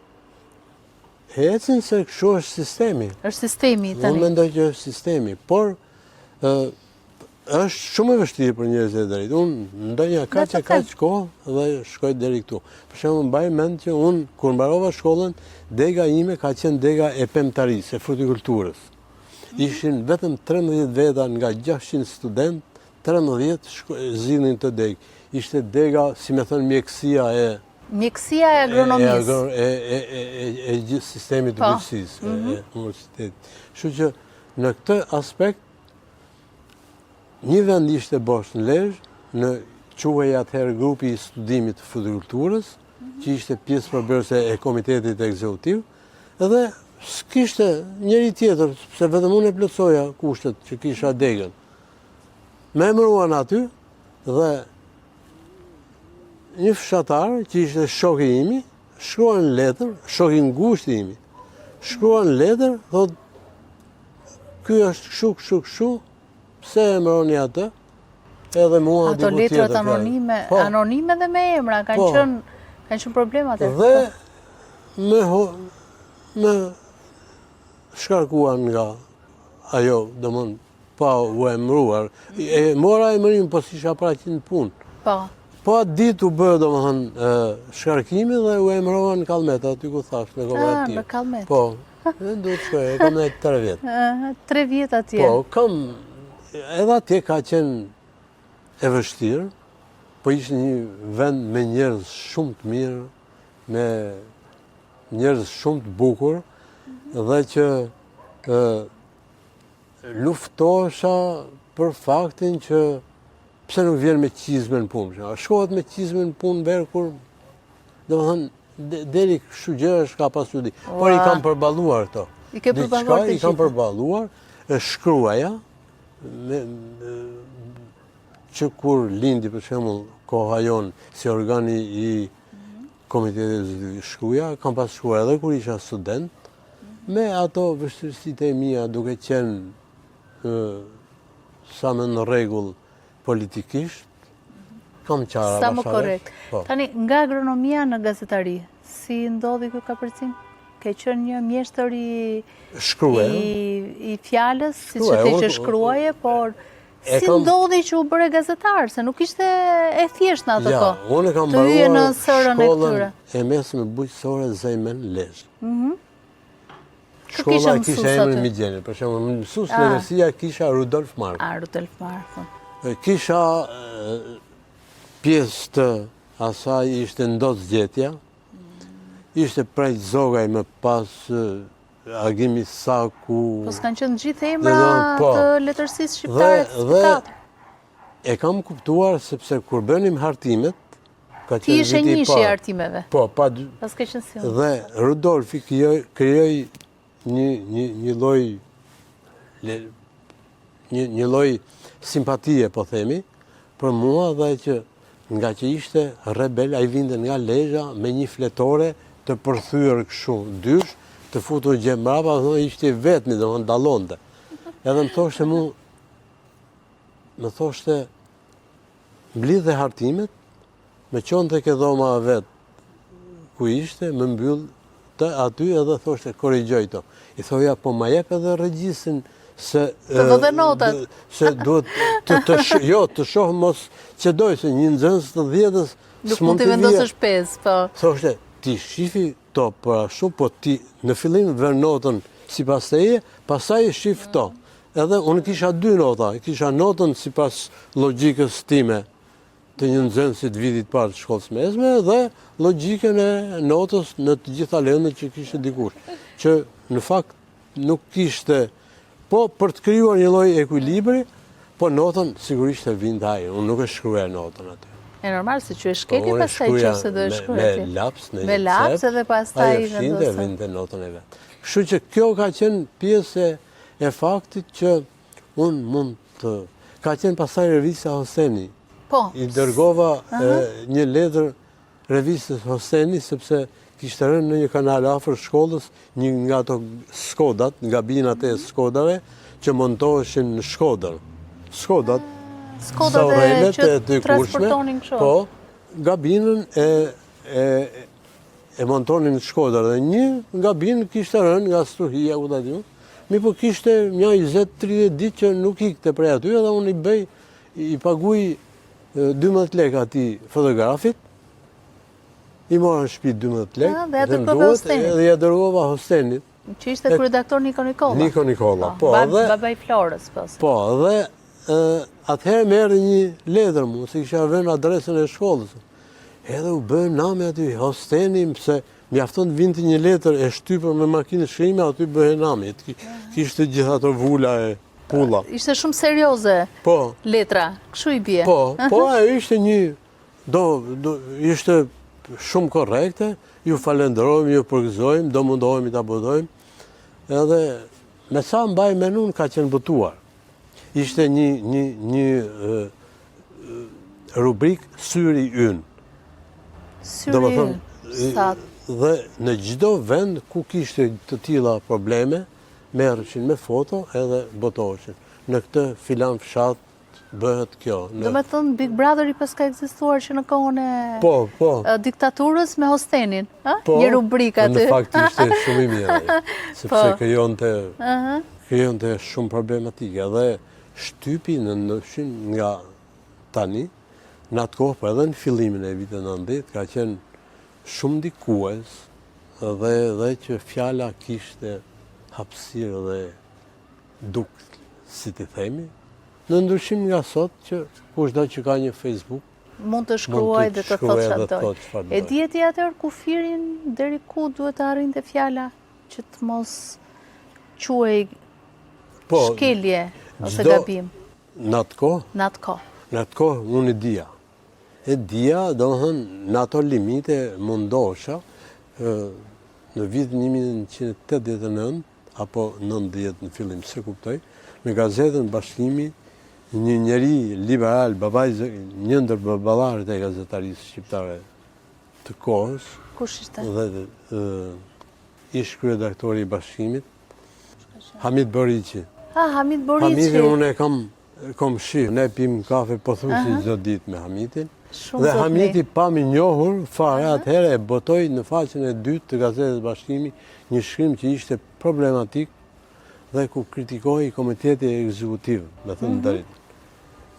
Ecin se kështu është sistemi. Është sistemi tani. Unë mendoj që është sistemi, por është shumë e vështirë për njerëzit e drejtë. Unë ndenja kaq e kaq kohë dhe shkoj deri këtu. Për shembull, mbaj mend që unë kur mbarova shkollën, dega ime ka qenë dega e pemëtarisë, e frutikulturës. Mhm. Ishin vetëm 13 veta nga 600 studentë, 13 zgjidhnin këtë degë. Ishte dega, si me thënë, mjekësia e Mjekësia e agronomisë. E, e, e, e, e gjithë sistemit të po. bujqësisë, e mhm. universitetit. Kështu që në këtë aspekt, Një vend ishte bosh në Lezhë, në quhej atëherë grupi i studimit të frutikulturës, që ishte pjesë përbërëse e komitetit ekzekutiv, dhe s'kishte njeri tjetër, sepse vetëm unë e plotësoja kushtet që kisha degën. Më emëruan aty dhe një fshatar që ishte shoki imi, shkruan letër, shoki i ngushtë imi, shkruan letër, thotë Ky është kështu, kështu, kështu, pse e emëroni atë? Edhe mua Ato letrat anonime, po. anonime dhe me emra, kanë po. qenë kanë qenë problem atë. Dhe më më shkarkuan nga ajo, domethënë, pa u emëruar. E mora emërimin, po s'isha paraqit në punë. Po. Po atë ditë u bë, domethënë, shkarkimi dhe u emërova në Kallmet, aty ku thashë, në kooperativë. Në Kallmet. Po, dhe duhet shkoj, e kam nejtë tre vjet. Tre vjet atje. Po, kam, edhe atje ka qenë e vështirë. Po ishte një vend me njerëz shumë të mirë, me njerëz shumë të bukur, dhe që luftosha për faktin që pse nuk vjen me çizme në punë. A shkohet me çizme në punë verë kur, domethënë, deri kështu gjërash ka pas çudi. Por i kam përballuar këto. I ke përballuar të I kam përballuar, e shkruaja, me, që kur lindi për shembull Koha Jonë si organi i Komitetit Ekzekutiv shkruaja, kam pas shkruar edhe kur isha student, me ato vështirësitë e mia duke qenë sa më në rregull politikisht, kam qara Sa më korrekt. Po. Tani, nga agronomia në gazetari, si ndodhi ky kapërcim? Ke qenë një mjeshtër i, i, i fjalës, siç e the që shkruaje, por Si ndodhi që u bëre gazetar, se nuk ishte e thjeshtë në atë kohë. Ja, unë kam mbaruar shkollën e mesme bujqësore Zejmen Lezhë. Mhm. Shkolla kishte emrin Migjeni, për shembull, mësues ah. letërsia kisha Rudolf Marku. A, Rudolf Marku. Kisha pjesë të asaj ishte Ndoc Gjetja, ishte Preç Zogaj më pas Agim Isaku... Po s'kanë qenë gjithë emra po. të letërsisë shqiptare të Dhe e kam kuptuar sepse kur bënim hartimet, ka qenë viti i parë. Ti ishe njëshi i hartimeve. Po, pa... Pas ke qenë si Dhe Rudolfi krijoi një, një, një lloj një, një lloj simpatie, po themi, për mua dhe që nga që ishte rebel, ai vinte nga Lezha me një fletore të përthyer kështu, dysh, të futur gjë mbrapa, dhe ishte i vetmi, domethënë dallonte. Edhe më thoshte mu, më thoshte, mblidhe hartimet, Më çonte ke dhoma e vet ku ishte, më mbyllte aty edhe thoshte korrigjoj to. I thoja po ma jep edhe regjistrin se të vë dhe notat. Se duhet të të sh, jo, të shoh mos çedoj se një nxënës të dhjetës nuk mund t'i vendosësh 5, po. Thoshte ti shifi to për ashtu, po ti në fillim vër notën sipas teje, pastaj shif to. Edhe unë kisha dy nota, kisha notën sipas logjikës time, të një nxënësi të vitit parë të shkollës mesme dhe logjikën e notës në të gjitha lëndët që kishte dikush, që në fakt nuk kishte, po për të krijuar një lloj ekuilibri, po notën sigurisht e vinte ai, unë nuk e shkruaja notën aty. E normal, se që e shkeli po, pastaj që se do e shkruaje ti. Me laps, në me laps edhe pastaj i vendosë. Ai e vinte notën e vet. Kështu që kjo ka qenë pjesë e faktit që Unë mund të... Ka qenë pastaj revista Hoseni. Po. I dërgova një letër revistës Hoseni, sepse kishte rënë në një kanal afër shkollës, një nga ato Skodat, nga binat e Skodave, që montoheshin në Shkodër. Skodat, Skodat e që transportonin kështu. Po, gabinën e, e, e montonin në Shkodër dhe një gabinë kishte rënë nga stuhia, ku ta di unë, mirëpo kishte nja 20-30 ditë që nuk ikte prej aty edhe unë i bëj, i paguj 12 lekë atij fotografit, i mora në shpi 12 lekë, dhe, dhe, duhet, edhe ia dërgova Hostenit. Që ishte kryeredaktor Niko Nikolla. Niko Nikolla, po. po dhe, baba i Florës, po. Po, dhe atëherë më erdhi një letër mu, se kisha vënë adresën e shkollës. Edhe u bë nami aty, Hosteni, pse mjafton të vinte një letër e shtypur me makinë shkrimi, aty bëhej nami. Kishte gjithë ato vula e pulla. Ishte shumë serioze po. letra, kështu i bie. Po, po, ajo ishte një, do, do, ishte shumë korrekte, ju falenderojmë, ju përgëzojmë, do mundohemi ta botojmë, edhe me sa mbaj mend unë ka qenë botuar. Ishte një, një, një rubrikë Syri ynë. Syri ynë, sa... Dhe në çdo vend ku kishte të tilla probleme, merreshin me foto edhe botoheshin. Në këtë filan fshat bëhet kjo. Në... Domethënë, Big Brother i paska ekzistuar që në kohën e po, po. diktaturës me Hostenin, po, një rubrikë aty. Në fakt ishte shumë i mirë, sepse po. krijonte, krijonte shumë problematika dhe shtypi në ndryshim nga tani, në atë kohë, po edhe në fillimin e viteve 90, ka qenë shumë ndikues dhe, dhe që fjala kishte hapësirë dhe duk, si t'i themi, në ndryshim nga sot që kushdo që ka një Facebook. Mund të shkruajë dhe të thotë çfarë do. E dije ti atëherë kufirin deri ku duhet të arrinte fjala që të mos quhej po, shkelje ose gabim? Në atë kohë? Në atë kohë. Në atë kohë unë e dija. E dija, domethënë, në ato limite mundohesha, në vitin 1989, apo 90 në fillim, s'e kuptoj, në gazetën Bashkimi, një njeri liberal, babai, një ndër baballarët e gazetarisë shqiptare të kohës, Kush ishte? Dhe ish kryeredaktori i Bashkimit, Hamit Boriçi. Ah, Hamit Boriçi. Hamitin unë e kam komshi, ne pim kafe pothuajse çdo ditë me Hamitin. Dhe Hamiti pa më njohur fare atëherë e botoi në faqen e dytë të gazetës Bashkimi një shkrim që ishte problematik dhe ku kritikohej komiteti ekzekutiv, me thënë të drejtën.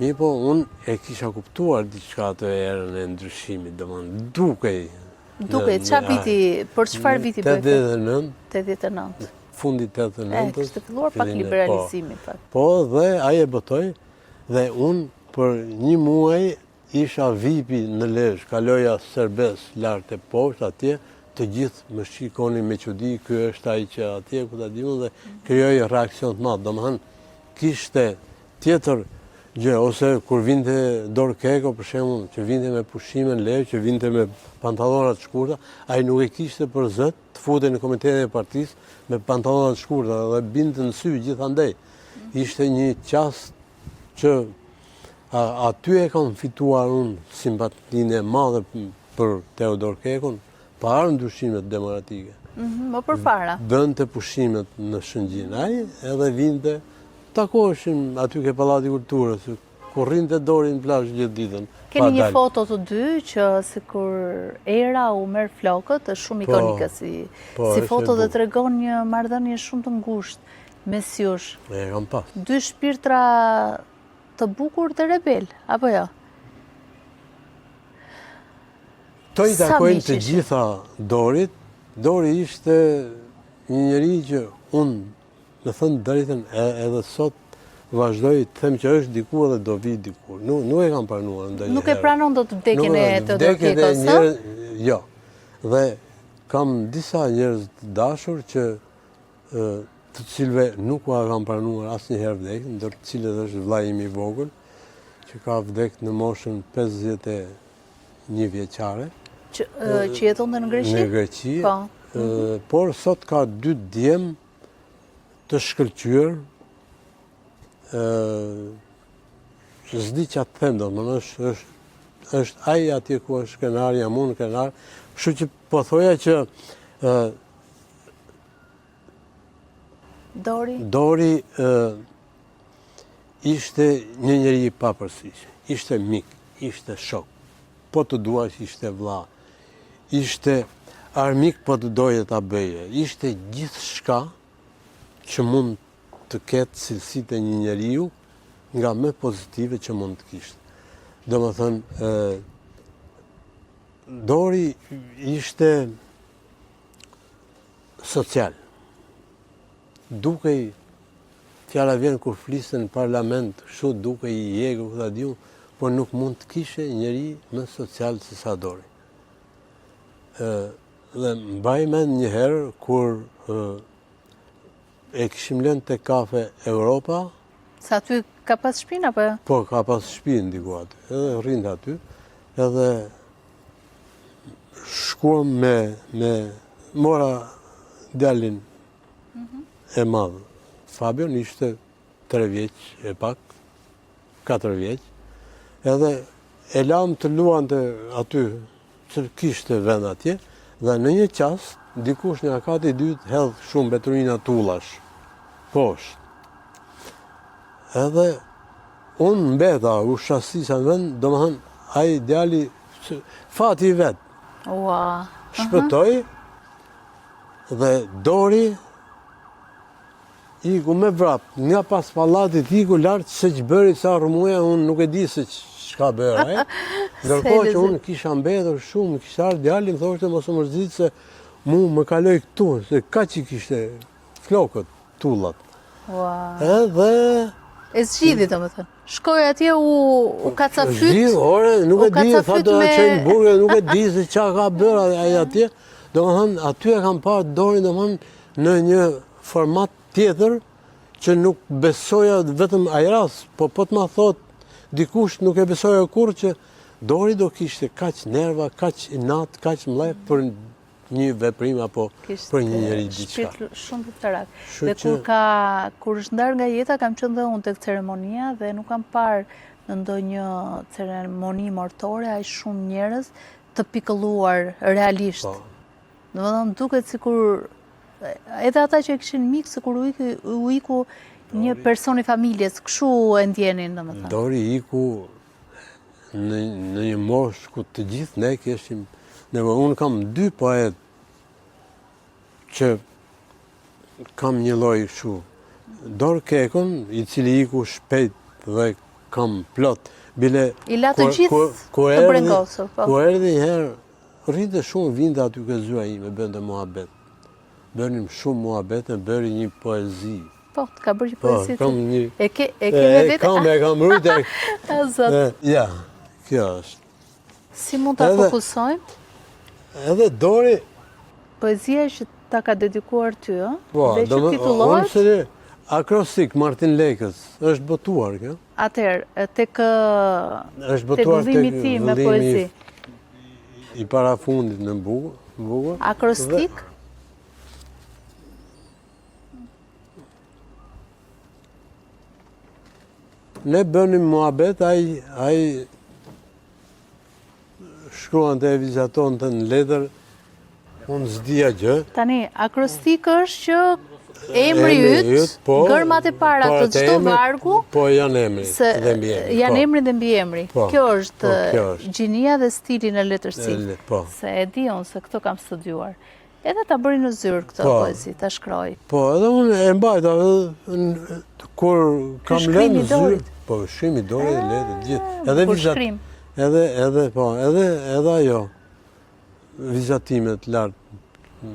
Mirëpo, unë e kisha kuptuar diçka atë erën e ndryshimit, domethënë, dukej. Dukej, ça viti, për çfarë viti bëhet? 89. 89. Fundi 89. E, kishte filluar pak liberalizimi, po. pak. Po, dhe ai e botoi, dhe unë për një muaj isha VIP-i në Lezhë, kaloja serbes lart e poshtë atje, të gjithë më shikonin me çudi, ky është ai që atje, ku ta di unë, dhe krijoi reaksion të madh, domethënë, kishte Tjetër gjë, ose kur vinte Dor Keko, për shembull, që vinte me pushime në Lezhë, që vinte me pantallona të shkurta, ai nuk e kishte për zot të futej në komitetin e partisë me pantallona të shkurta dhe binte në sy gjithandej. Ishte një çast që aty e kam fituar unë simpatinë e madhe për Teodor Kekon, pa ardhur ndryshimet demokratike. Mhm, më përpara. Bënte pushimet në Shëngjin ai, edhe vinte Takoheshim aty ke Pallati i Kulturës, ku rrinte Dori në plazh gjithë ditën. Keni një foto të dy që sikur era u merr flokët, është shumë po, ikonike si, po, si foto dhe tregon një marrëdhënie shumë të ngushtë mes jush. E kam pas. Dy shpirtra të bukur dhe rebelë, apo jo? Këto i takojnë të gjitha Dorit. Dori ishte një njeri që unë Me thënë të drejtën edhe sot vazhdoj të them që është diku edhe do vijë diku. Nuk, nuk e kam pranuar ndonjëherë. Nuk e pranon dot vdekjen e Teodor Kekos, ë? Jo. Dhe kam disa njerëz të dashur që të cilëve nuk ua kam pranuar asnjëherë vdekjen, ndër të cilët është vëllai im i vogël, që ka vdek në moshën 51 vjeçare. Që, që jetonte në Greqi? Në Greqi. Po. Por sot ka dy djem të shkëlqyer, s'di ça të them, domethënë është, është, është ai atje ku është krenar, jam unë krenar, kështu që po thoja që Dori? Dori ishte një njeri i papërsishëm, ishte mik, ishte shok, po të duash ishte vlla, ishte armik po të doje ta bëje, ishte gjithçka që mund të ketë cilësitë e një njeriu nga më pozitive që mund të kishte. Domethënë, Dori ishte social. Dukej, fjala vjen kur fliste në parlament, kështu dukej i egër, ku ta di unë, por nuk mund të kishe njeri më social se sa Dori. Dhe mbaj mend një herë kur e kishim lënë te kafe Europa. Se aty ka pas shpinë apo jo? Po, ka pas shpinë diku aty. Edhe rrinte aty. Edhe shkuam me, me mora djalin mhm. e madh. Fabion ishte 3 vjeç e pak, 4 vjeç. Edhe e lamë të luante aty, se kishte vend atje, dhe në një çast, dikush nga kati i dytë hedh shumë mbeturina tullash, poshtë. Edhe unë mbeta, u shastisa në vend, domethënë, ai djali, fati i vet. Ua. Shpëtoi, dhe Dori, Iku me vrap, nga pas pallatit iku lart se ç'bëri ca rrëmuja, unë nuk e di se çka bëri ai. Ndërkohë që unë kisha mbetur shumë, kishte ardhur djali, më thoshte mos u mërzit se mu më kaloi këtu, se kaq i kishte flokët, tullat. Ua. Edhe. E zgjidhi, domethënë. Shkoi atje u, u kacafyt. Zgjidh, ore, nuk e di, tha do ta çojnë në burg, nuk e di se ça ka bërë ai atje. Domethënë, aty e kam parë Dorin, domethënë, në një format tjetër, që nuk besoja vetëm ai rast, po po të ma thotë dikush nuk e besoja kurrë që Dori do kishte kaq nerva, kaq inat, kaq mllef për një veprim apo për një njeri diçka. Shpirt shumë luftarak. Dhe kur ka kur është ndarë nga jeta kam qenë dhe unë tek ceremonia dhe nuk kam parë në ndonjë ceremoni mortore aq shumë njerëz të pikëlluar realisht. Po. Domethënë duket sikur edhe ata që e kishin mik sikur u iku, u iku një person i familjes, kështu e ndjenin domethënë. Dori iku në, në një moshë ku të gjithë ne kishim nevojë. Unë kam dy poetë që kam një lloj kështu. Dor Kekon, i cili iku shpejt dhe kam plot. Bile, I la të gjithë të brengosur. Po. Kur erdhi një herë, rrinte shumë, vinte aty ke zyra ime, bënte muhabet. Bënim shumë muhabet, e bëri një poezi. Po, të ka bërë një po, poezi. Po, kam një... E ke, e ke me vete? Kam, e kam rujtë. A, zot. Ja, kjo është. Si mund ta fokusojmë? Edhe Dori... Poezia që ta ka dedikuar ty, ë? Po, dhe që titullohet? Unë së Akrostik, Martin Lekës, është botuar, kjo? Atëherë, tek, është botuar tek vëllimi tim me poezi. I parafundit në bukur. Akrostik? Ne bënim muhabet, ai, ai shkruante e vizatonte në letër, unë s'dija gjë. Tani, akrostik është që emri yt, po, gërmat e para të çdo vargu, po janë emri dhe mbiemri. Janë po. emri dhe mbiemri. Po, kjo është po, kjo është gjinia dhe stili në letërsi. Po. Se e di unë se këto kam studiuar. Edhe ta bëri në zyrë këtë po. poezi, ta shkroi. Po, edhe unë e mbajta, edhe kur kam lënë në zyrë. Po, shkrimi i Dorit, letër, gjithë. Edhe vizat, edhe, edhe, po, edhe, edhe ajo, vizatimet lart.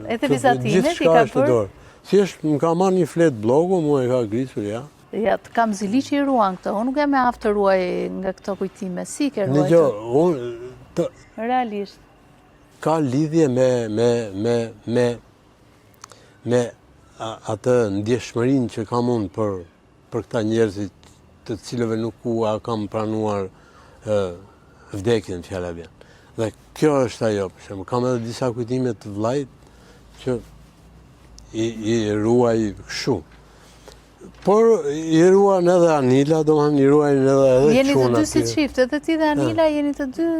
Edhe vizatimet i ka bërë? Thjesht, më ka marrë një fletë blloku, mua e ka grisur, ja. Ja, të kam zili që i ruan këto, unë nuk jam e aftë të ruaj nga këto kujtime, si i ke ruajtur? Në jo, unë... Të... Realisht. Ka lidhje me me me me me atë ndjeshmërinë që kam unë për për këta njerëzit të cilëve nuk ua kam pranuar ë vdekjen fjala vjen. Dhe kjo është ajo, për shembull, kam edhe disa kujtime të vllait që i, i ruaj kështu. Por i ruan edhe Anila, domethënë i ruajnë edhe edhe çunat. Jeni të dy si çift, edhe ti dhe Anila jeni të dy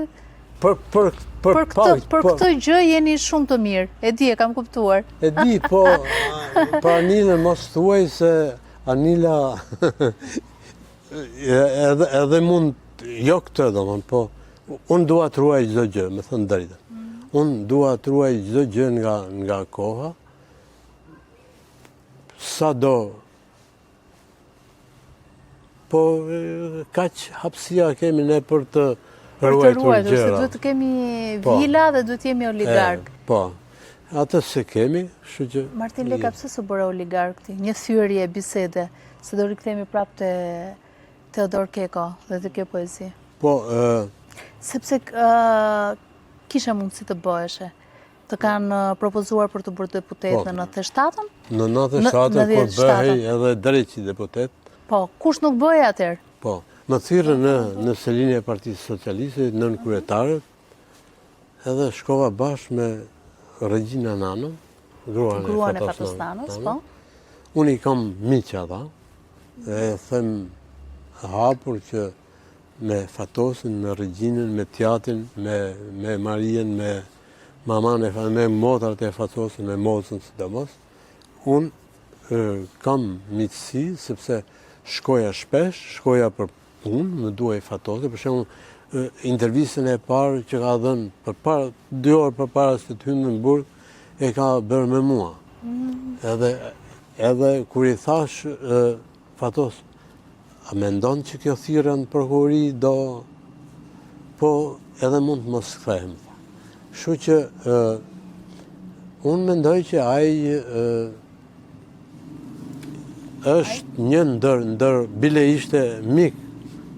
Për për për për këtë për po. këtë gjë jeni shumë të mirë. E di, e kam kuptuar. E di, po për Anilën mos thuaj se Anila edhe edhe mund jo këtë domethënë, po unë dua të ruaj çdo gjë, me thënë të drejtën. Mm. Unë dua të ruaj çdo gjë nga nga koha. Sado Po kaq hapësira kemi ne për të ruajtur gjëra. Se duhet të kemi po. vila dhe duhet të jemi oligark. Po, atë s'e kemi, kështu që... Martin Leka, pse s'u bëre oligark ti? Një thyerje bisede, se do rikthehemi prapë te Teodor Keko dhe te kjo poezi. Po, Sepse kishe mundësi të bëheshe. Të kanë propozuar për t'u bërë deputet po. në 97-ën? Në 97-ën, kur bëhej edhe drejt si deputet. Po, kush nuk bëhej atëherë? Po, më thirrën në, në selinë e Partisë Socialiste, nënkryetarët, edhe shkova bashkë me Regjina Nanon, gruan, gruan e Fatos Nanos, po. Unë i kam miq ata, dhe e them hapur që me Fatosin, me Regjinën, me t'jatin, me, me Marien, me mamanë e me motrat e Fatosit, me Mozën sidomos, unë kam miqësi, sepse shkoja shpesh, shkoja për punë, më duhej Fatosi, për shembull, intervistën e parë që ka dhënë përpara, dy orë përpara se të hynte në burg, e ka bërë me mua. Mm. Edhe, edhe kur i thashë Fatos, a mendon që kjo thirrja në prokurori do, po edhe mund të mos kthehem. Kështu që unë mendoj që ai. Është një ndër, ndër, bile ishte mik,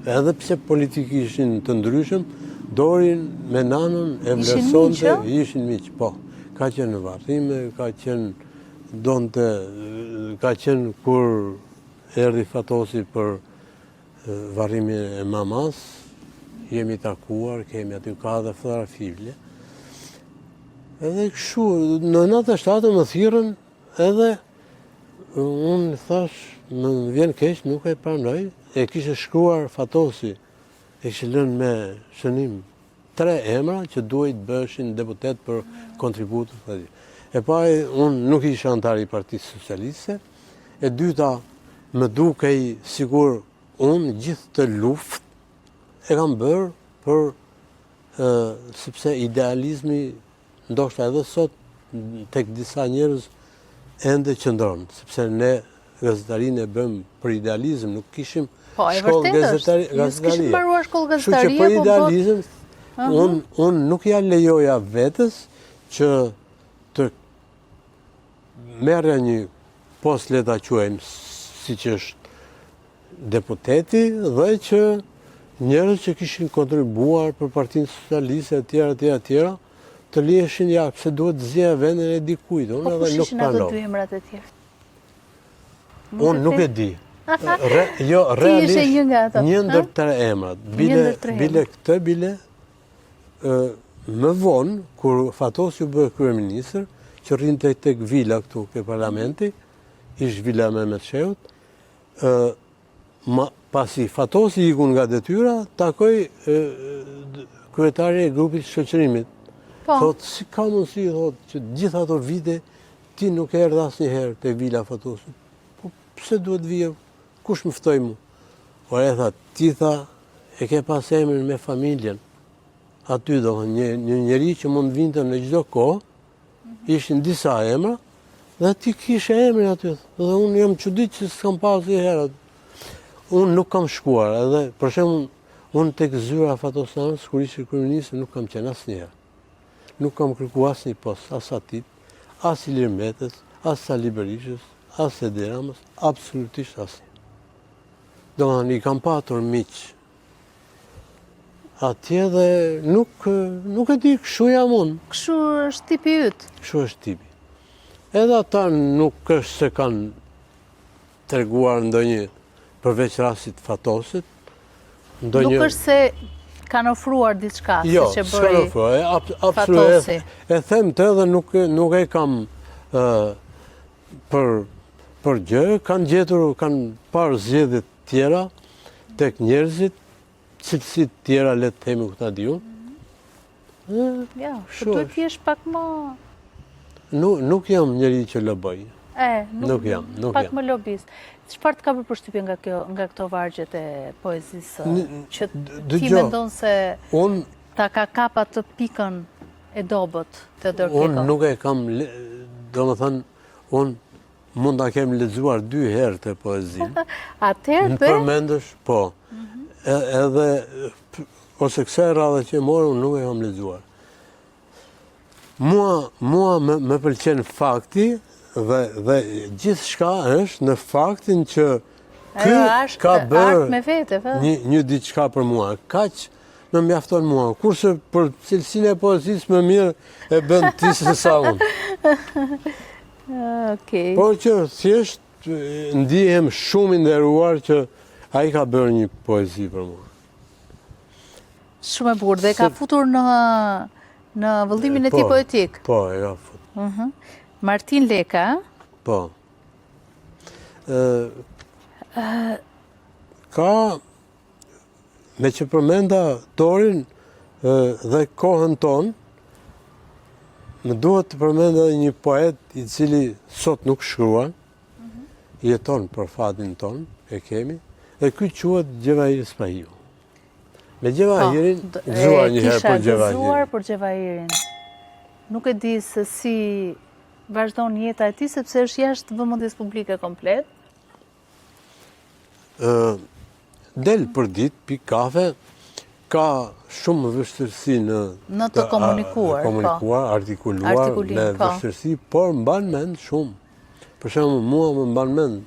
edhe pse politikisht ishin të ndryshëm, Dorin me Nanon e vlerësonte, ishin miq, po. Ka qenë në varrime, ka qenë, donte, ka qenë kur erdhi Fatosi për varrimin e mamas, jemi takuar, kemi aty ka dhe fotografi bile. Edhe kështu, në 97 më thirrën edhe unë thash, më vjen keq, nuk e pranoj, e kishte shkruar Fatosi, e kishte lënë me shënim tre emra që duhej të bëheshin deputet për kontributin. E para, unë nuk isha anëtar i Partisë Socialiste, e dyta, më dukej sikur unë gjithë këtë luftë e kam bërë për sepse idealizmi ndoshta edhe sot tek disa njerëz ende qëndron, sepse ne gazetarinë e bëmë për idealizëm, nuk kishim po, shkollë gazetarie. Po, e kishim mbaruar shkollë gazetarie, Kështu që për po, idealizëm, unë un nuk ia lejoja vetes që të merrja një post le ta quajmë siç është deputeti dhe që njerëz që kishin kontribuar për Partinë Socialiste etj etj etj të liheshin jashtë, pse duhet të zija vendin e dikujt, unë po, edhe nuk pranova. Po kush ishin ato dy emrat e tjerë? Unë nuk e di. Re, jo, realisht, një nga ato. Një ndër tre emrat. Bile, bile këtë, bile, më vonë, kur Fatosi u bë kryeministër, që rrinte tek vila këtu ke parlamenti, ish vila e Mehmet Shehut, ma, pasi Fatosi iku nga detyra, takoj kryetari e grupit shoqërimit. Po. Thotë, si ka mundësi, thotë, që gjithë ato vite, ti nuk erdhe asnjëherë te vila e Fatosit. Po, pse duhet vija? Kush më ftoi mu? Ore, tha, ti tha, e ke pas emrin me familjen. Aty, do, një, një njeri që mund vinte në çdo kohë, Ishin disa emra, dhe ti kishe emrin aty, dhe unë jam çudit që s'kam pas një herë. Unë nuk kam shkuar, edhe për shembull, unë tek zyra e Fatos Nanos, kur ishte kryeministër, nuk kam qenë asnjëherë. Nuk kam kërku asnjë post, as atij, as Ilir Metës, as Sali Berishës, as Edi Ramës, absolutisht asnjë. Domethënë, i kam patur miq Atje dhe nuk, nuk e di, kështu jam unë. Kështu është tipi yt. Kështu është tipi. Edhe ata nuk është se kanë treguar ndonjë përveç rastit Fatosit, ndonjë... Nuk është se kanë ofruar diçka, jo, siç e bëri ofruar, Fatosi. E, e them të edhe nuk, nuk e kam për, për gjë, kanë gjetur, kanë parë zgjedhjet tjera, tek njerëzit, cilësi të tjera le të themi ku ta di unë. Ja, po duhet të jesh pak më Nuk nuk jam njeri që loboj. E, nuk, nuk jam, nuk pak jam. më lobist. Çfarë të ka bërë përshtypje nga kjo, nga këto vargjet e poezisë që ti mendon se unë ta ka kap atë pikën e dobët të Keko? Unë nuk e kam, domethënë, unë Mund ta kem lexuar dy herë të poezinë. Atëherë dhe? Përmendësh, po. Mhm. Edhe, ose kësaj radhe që e mora, unë nuk e kam lexuar. Mua, mua më, më pëlqen fakti dhe, dhe gjithçka është në faktin që ky ka bërë me vete, një, një diçka për mua. Kaq më mjafton mua. Kurse për cilësinë e poezisë më mirë e bën ti se sa unë. Okej. Por që thjesht ndihem shumë i nderuar që ai ka bërë një poezi për mua. Shumë e bukur dhe e ka futur në në vëllimin e tij po, poetik. Po, e ka futur. Mhm. Martin Leka. Po. Ë Ka Meqë përmenda Dorin dhe kohën tonë, më duhet të përmend edhe një poet i cili sot nuk shkruan, mhm. jeton për fatin tonë, e kemi, dhe ky quhet Xhevahir Spahiu. Me Xhevahirin, po, gëzuar një herë për Xhevahirin. Gëzuar për Xhevahirin. Nuk e di se si vazhdon jeta e tij, sepse është jashtë vëmendjes publike komplet. Del për ditë, pi kafe, ka shumë vështirësi në... Në të komunikuar, po. Komunikuar, artikuluar, me po. vështirësi, por mban mend shumë. Për shembull, mua më mban mend,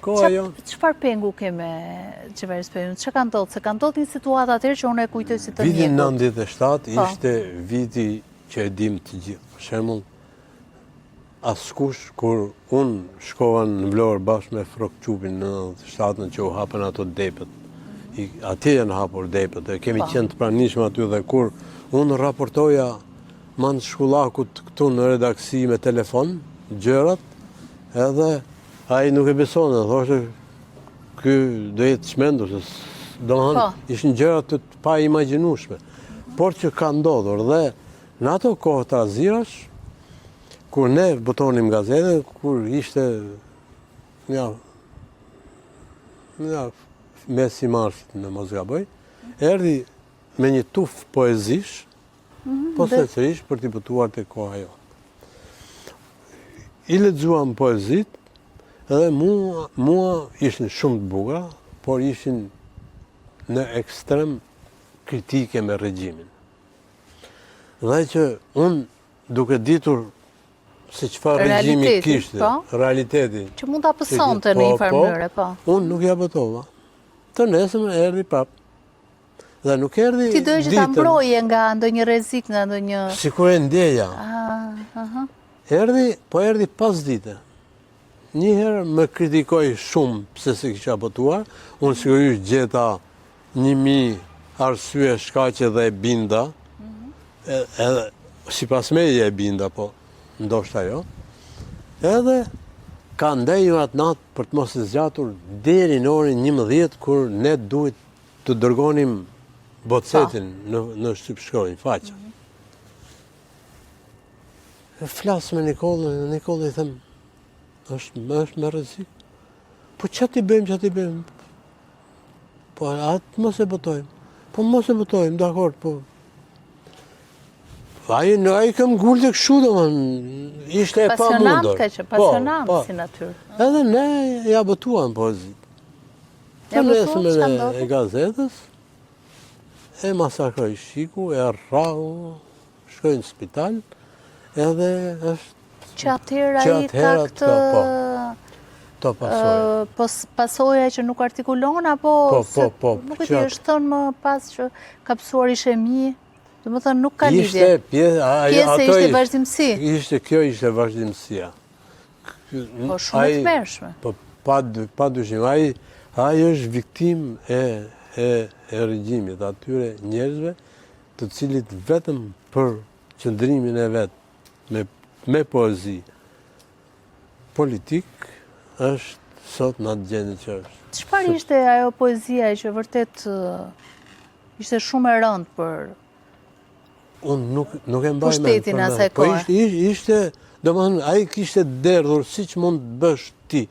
Koha jonë. Çfarë pengu ke me Xhevahir Spahijun? Çka ka ndodhur? Se ka ndodhur një situatë atëherë që unë e kujtoj si të mjekut. Viti 97 po. ishte viti që e dim të gjithë. Për shembull, askush kur unë shkova në Vlorë bashkë me Frrok Çupin në 97-ën që u hapën ato depot. Atje janë hapur depot e kemi po. qenë të pranishëm aty dhe kur unë raportoja Man Shkullakut këtu në redaksi me telefon, gjërat, edhe ai nuk e besonte, thoshte, ky do jetë çmendur, se domethënë, po. ishin gjëra të paimagjinueshme. Por që ka ndodhur dhe në ato kohë trazirash, kur ne botonim gazetën, kur ishte ja, ja, mesi i marsit në mos gaboj, erdhi me një tufë poezish, mhm, posaçërisht për t'i botuar te Koha Jonë. I lexuam poezitë dhe mua, mua ishin shumë të bukura, por ishin në ekstrem kritike me regjimin. Dhe që unë duke ditur se çfarë regjimi kishte, po? realitetin. Që mund ta pësonte në një farë po, mënyre, po. Unë nuk ia botova. Të nesërmen erdhi prapë. Dhe nuk erdhi Ti doje që ta mbroje nga ndonjë rrezik, nga ndonjë... Sikur e ndjeja. Ah, erdhi, po erdhi pas dite. Një herë më kritikoi shumë pse s'e kisha botuar, unë sigurisht gjeta 1000 arsye shkaqe dhe e binda, mhm. edhe sipas meje e binda, po ndoshta jo. Edhe ka ndenjur atë natë për të mos e zgjatur deri në orën 11 kur ne duhet të dërgonim bocetin po. në, në shtypshkronjë, faqe. Mm -hmm. Flas me Nikollën, Nikollë i them, është, është me rrezik. Po ça t'i bëjmë, ça t'i bëjmë? Po atë mos e botojmë. Po mos e botojmë, dakord, po... Ai, në ai këmbëngulte kështu, domethënë, ishte e pamundur. Pasionant ka qenë, po, pasionant po. si natyrë. Edhe ne ia botuam poezitë. Të nesërmen e gazetës, e masakroi SHIK-u, e rrahu, shkoi në spital, edhe është... Që atëherë ai ka këtë... Po, të pasoja. Po, pasoja që nuk artikulon, apo... Po, po, po. Nuk e di, është thënë më pas që ka pësuar ishemi, domethënë nuk ka lidhje. Ishte pjesë, pjesë ishte vazhdimësi. Ishte, kjo ishte vazhdimësia. Po shumë e tmerrshme. Po pa pa dyshim, ai ai është viktimë e e e regjimit, atyre njerëzve të cilit vetëm për qëndrimin e vet me me poezi politik është sot në atë gjendje që është. Çfarë ishte ajo poezia që vërtet ishte shumë e rëndë për Unë nuk, nuk e mbaj mend. Pushtetin asaj po kohe. Po ishte, ishte, domethënë, ai kishte derdhur, siç mund të bësh ti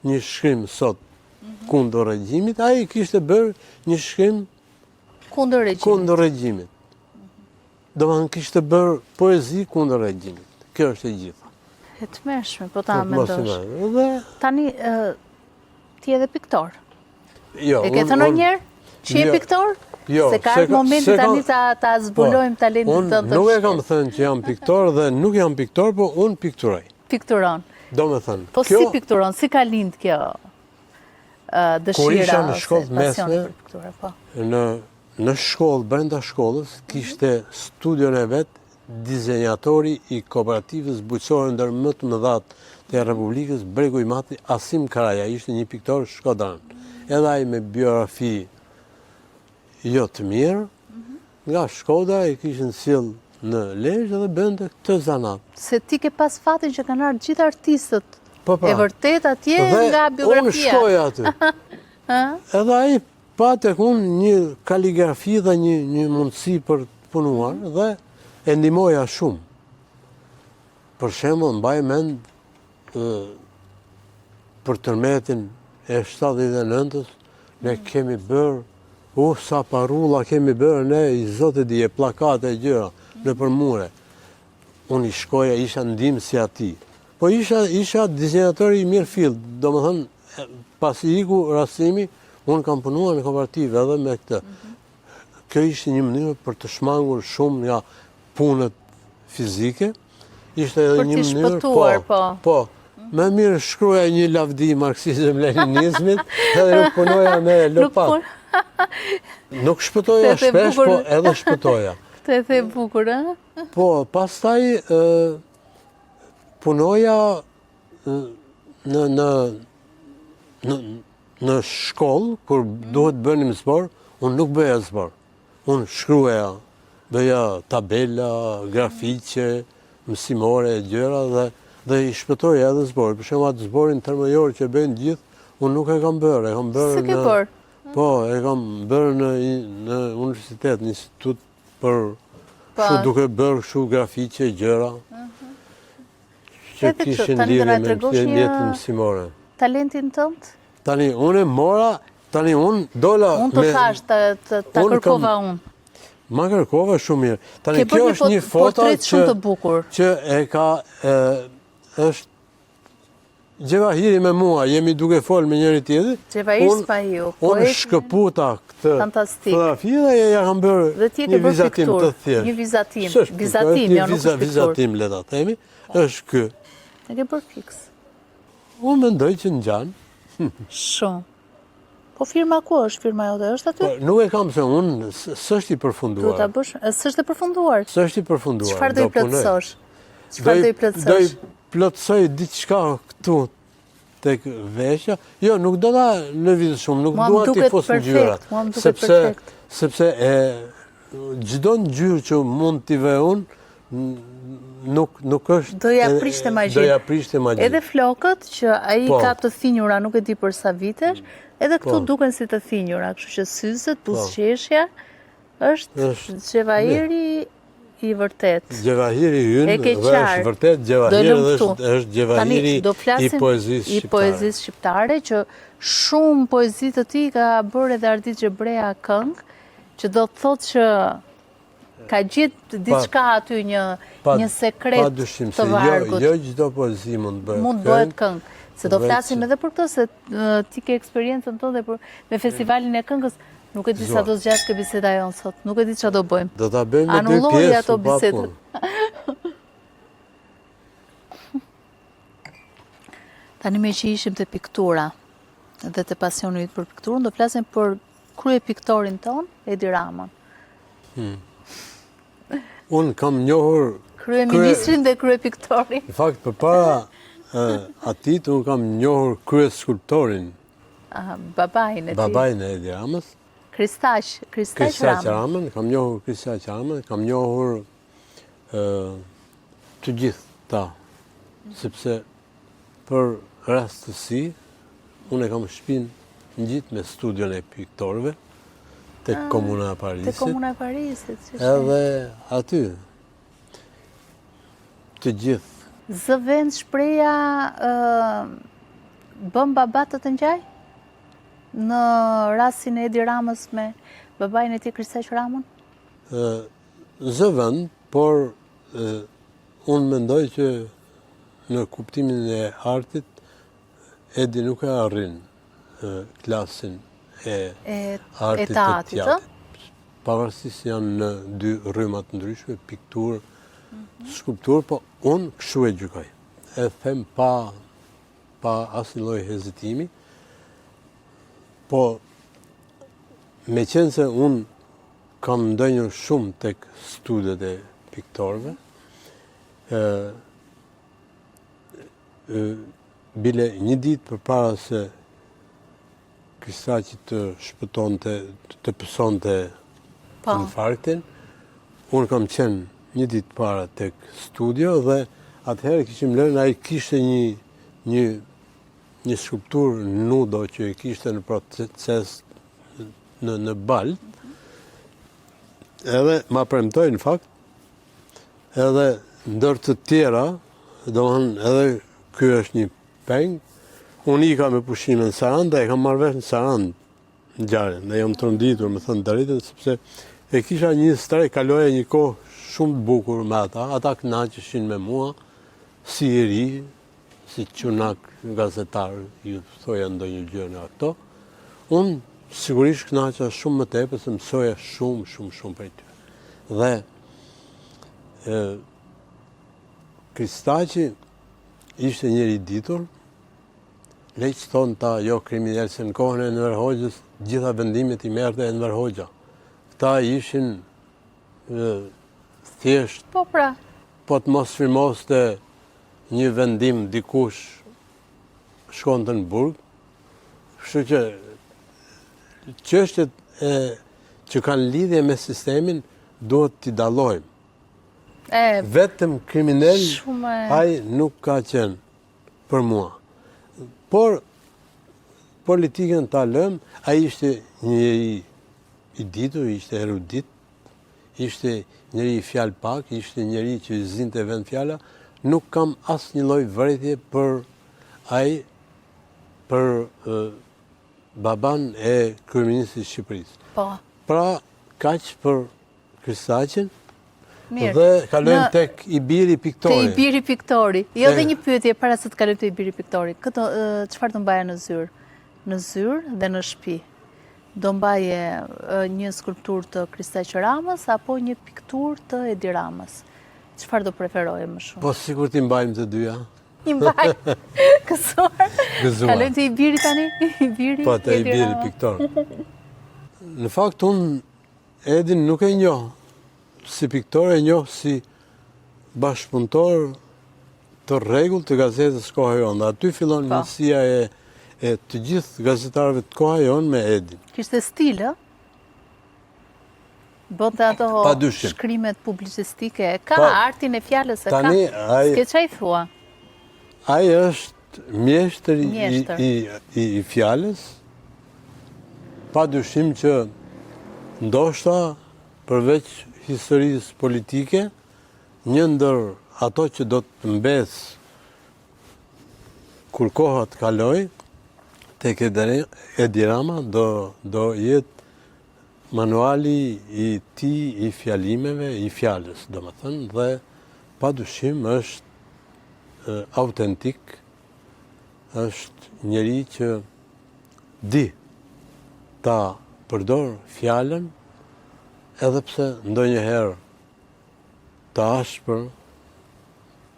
një shkrim sot mm -hmm. kundër regjimit, ai kishte bërë një shkrim kundër regjimit. Kundër regjimit. Domethënë, kishte bërë poezi kundër regjimit. Kjo është e gjitha. E tmerrshme, po ta mendosh. Dhe... Tani, ti je edhe piktor. Jo, e ke thënë ndonjëherë? Që je jo, piktor? Jo, se ka ardhur momenti tani ta ta po, zbulojmë talentin tënd. Unë nuk e kam thënë që jam piktor dhe nuk jam piktor, po unë pikturoj. Pikturon. Domethënë. Po si pikturon, si ka lind kjo dëshira? Kur isha në shkollë të mesme, po. në në shkollë, brenda shkollës, kishte studion e vet Dizenjatori i kooperativës bujqësore ndër më të mëdhatë të Republikës, Bregu i Matit, Asim Karaja, ishte një piktor shkodran. Edhe ai me biografi jo të mirë, nga Shkodra e kishin sjellë në Lezhë dhe bënte këtë zanat. Se ti ke pas fatin që kanë ardhur gjithë artistët po, pra. e vërtetë atje nga biografia. Dhe unë shkoja aty. Edhe ai Pa tek unë një kaligrafi dhe një, një mundësi për të punuar dhe e ndihmoja shumë. Për shembull, mbaj mend për tërmetin e 79-ës, ne mm. kemi bërë, u sa parulla kemi bërë ne, i Zot e di, e plakate e gjëra, mm. nëpër mure. Unë i shkoja, isha ndihmësi i atij. Po isha, isha dizenjator i mirëfilltë, domethënë, Pasi iku Rasimi, unë kam punuar në kooperativë edhe me këtë. Mhm. Kjo ishte një mënyrë për të shmangur shumë nga punët fizike. Ishte edhe një mënyrë... Për të shpëtuar, po. Po. Mhm. Më mirë shkruaja një lavdi marksizëm leninizmit, edhe nuk punoja me lopatë. Nuk shpëtoja shpesh, po edhe shpëtoja. Këtë e the bukur, ë? Po, pastaj punoja në në në në shkollë kur duhet bënim zbor, unë nuk bëja zbor. Unë shkruaja, bëja tabela, grafiqe, mësimore, gjëra dhe dhe i shpëtoja edhe zborit. Për shembull atë zborin tremujor që bëjnë gjithë, unë nuk e kam bërë, e kam bërë në... S'e ke bërë? Po, e kam bërë në, në universitet, në institut për po. kështu duke bërë kështu grafiqe, gjëra. Mhm. Që kishin lidhje me jetën mësimore. Talentin tënd? Tani, unë e mora, tani unë dola Unë të thashë, të, të, ta kërkova unë. Ma kërkova shumë mirë. Tani, kjo është një foto që, të bukur. që e ka, e, është Xhevahiri me mua, jemi duke folë me njëri tjetrin. Xhevahir Spahiu. Unë shkëputa këtë fotografi dhe ja kam bërë një vizatim të thjeshtë. Një vizatim, vizatim, jo nuk është pikturë. Vizatim, le ta themi, është ky. E ke bërë fiks. Unë mendoj që ngjan. Shumë. Po firma ku është firma jote? Është aty? Po, nuk e kam se unë s'është i përfunduar. Duhet ta bësh, s'është e përfunduar. S'është i përfunduar. Çfarë do i plotësosh? Çfarë do i plotësosh? Do i plotësoj diçka këtu tek veshja. Jo, nuk do ta lëviz shumë, nuk dua t'i fus ngjyrat. Sepse sepse e çdo ngjyrë që mund t'i vë unë nuk nuk është do ja prishte magjinë. Do ja prishte magjinë. Edhe flokët që ai po. ka të thinjura, nuk e di për sa vitesh, edhe këtu po. duken si të thinjura, kështu që syzet, po. buzëqeshja është xhevahiri i vërtetë. Xhevahiri ynë dhe është vërtet xhevahiri dhe është është xhevahiri i poezisë shqiptare. I poezisë shqiptare që shumë poezi të tij ka bërë edhe Ardit Gjebrea këngë, që do të thotë që ka gjetë diçka aty një një sekret të vargut. Jo, jo çdo poezi mund të bëhet Mund të bëhet këngë. Se do flasim edhe për këtë se ti ke eksperiencën tënde për me festivalin e këngës. Nuk e di sa do zgjasë kjo biseda jonë sot. Nuk e di çfarë do bëjmë. Do ta bëjmë me dy pjesë. Ato bisedat. Tani meqë ishim te piktura dhe te pasioni yt për pikturën, do flasim për kryepiktorin tonë, Edi Ramën. Hmm. Unë kam njohur... Kryeministrin dhe kryepiktorin. Në fakt, përpara atij, unë kam njohur kryeskulptorin. Babain e tij. Babain e Edi Ramës. Kristaq, Kristaq Ramën. Kristaq Ramën, kam njohur Kristaq Ramën, kam njohur të gjithë ta, sepse Për rastësi, unë e kam shpinë ngjit me studion e piktorëve, tek ah, Komuna e Parisit. Tek Komuna e Parisit, që Edhe aty, të gjithë. Zë vend shprehja bëm baba të të ngjaj? Në rastin e Edi Ramës me babain e tij Kristaq Ramën? Zë vend, por unë mendoj që Në kuptimin e artit, Edi nuk e arrin klasin e artit të të atit. Pavarësisht se janë në dy rryma të ndryshme, pikturë, mhm. skulpturë, po unë kështu e gjykoj. E them pa, pa asnjë lloj hezitimi, po meqenëse unë kam ndenjur shumë tek studiot e piktorëve, Bile një ditë përpara se Kristaqi të shpëtonte, të pësonte po. infarktin, unë kam qenë një ditë para tek studio dhe atëherë kishim lënë, ai kishte një, një, një skulpturë nudo që e kishte në proces në, në baltë, edhe ma premtoi në fakt, Edhe ndër të tjera, domethënë edhe ky është një peng, unë ika me pushime në Sarandë dhe e kam marrë vesh në Sarandë ngjarjen dhe jam tronditur, me thënë drejtën, sepse e kisha një strehë, kaloja një kohë shumë të bukur me ata, ata kënaqeshin me mua, si i ri, si çunak gazetar, ju thoja ndonjë gjë nga ato. Unë sigurisht kënaqesha shumë më tepër se mësoja shumë, shumë, shumë prej tyre. Dhe e, Kristaqi. Ishte njeri i ditur, le që thonë ata jo kriminel, se në kohën e Enver Hoxhës, gjitha vendimet i merrte Enver Hoxha. Këta ishin thjesht... Po pra. Po të mos firmoste një vendim dikush shkonte në burg, kështu që çështjet e që kanë lidhje me sistemin duhet t'i dallojmë. E, Vetëm kriminel ai nuk ka qenë për mua. Por politikën ta lëmë, ai ishte një njeri i ditur, ishte erudit, ishte njeri fjalëpak, ishte njeri që i zinte vend fjala, nuk kam asnjë lloj vërejtje për ai për baban e kryeministrit të Shqipërisë. Po. Pra, kaq për Kristaqin, Mirë. Dhe kalojmë tek i biri piktori. Te i biri piktori. Jo dhe një pyetje para se të kalojmë te i biri piktori. Këto çfarë do mbaje në zyrë? Në zyrë dhe në shtëpi. Do mbaje një skulpturë të Kristaq Ramës apo një pikturë të Edi Ramës? Çfarë do preferoje më shumë? Po sikur t'i mbajmë të dyja. I mbaj. Gëzuar. Gëzuar. Kalojmë te i biri tani, i biri. Po te i biri piktor. Në fakt unë Edin nuk e njoh si piktor, e njoh si bashkëpunëtor të rregullt të gazetës Koha Jonë. Dhe aty fillon po. miqësia e e të gjithë gazetarëve të Koha Jonë me Edin. Kishte stil, ë? Bënte ato shkrimet publicistike, e ka pa, artin e fjalës, e ka. Tani, ai, S'ke ça i thua? Ai është mjeshtër, mjeshtër. I, i, i fjalës, pa dyshim që ndoshta përveç historisë politike, një ndër ato që do të mbesë kur koha të kalojë, tek Edi Rama do, do jetë manuali i tij i fjalimeve, i fjalës, domethënë, dhe pa dyshim është autentik, është njeri që di ta përdorë fjalën, edhe pse ndonjëherë të ashpër,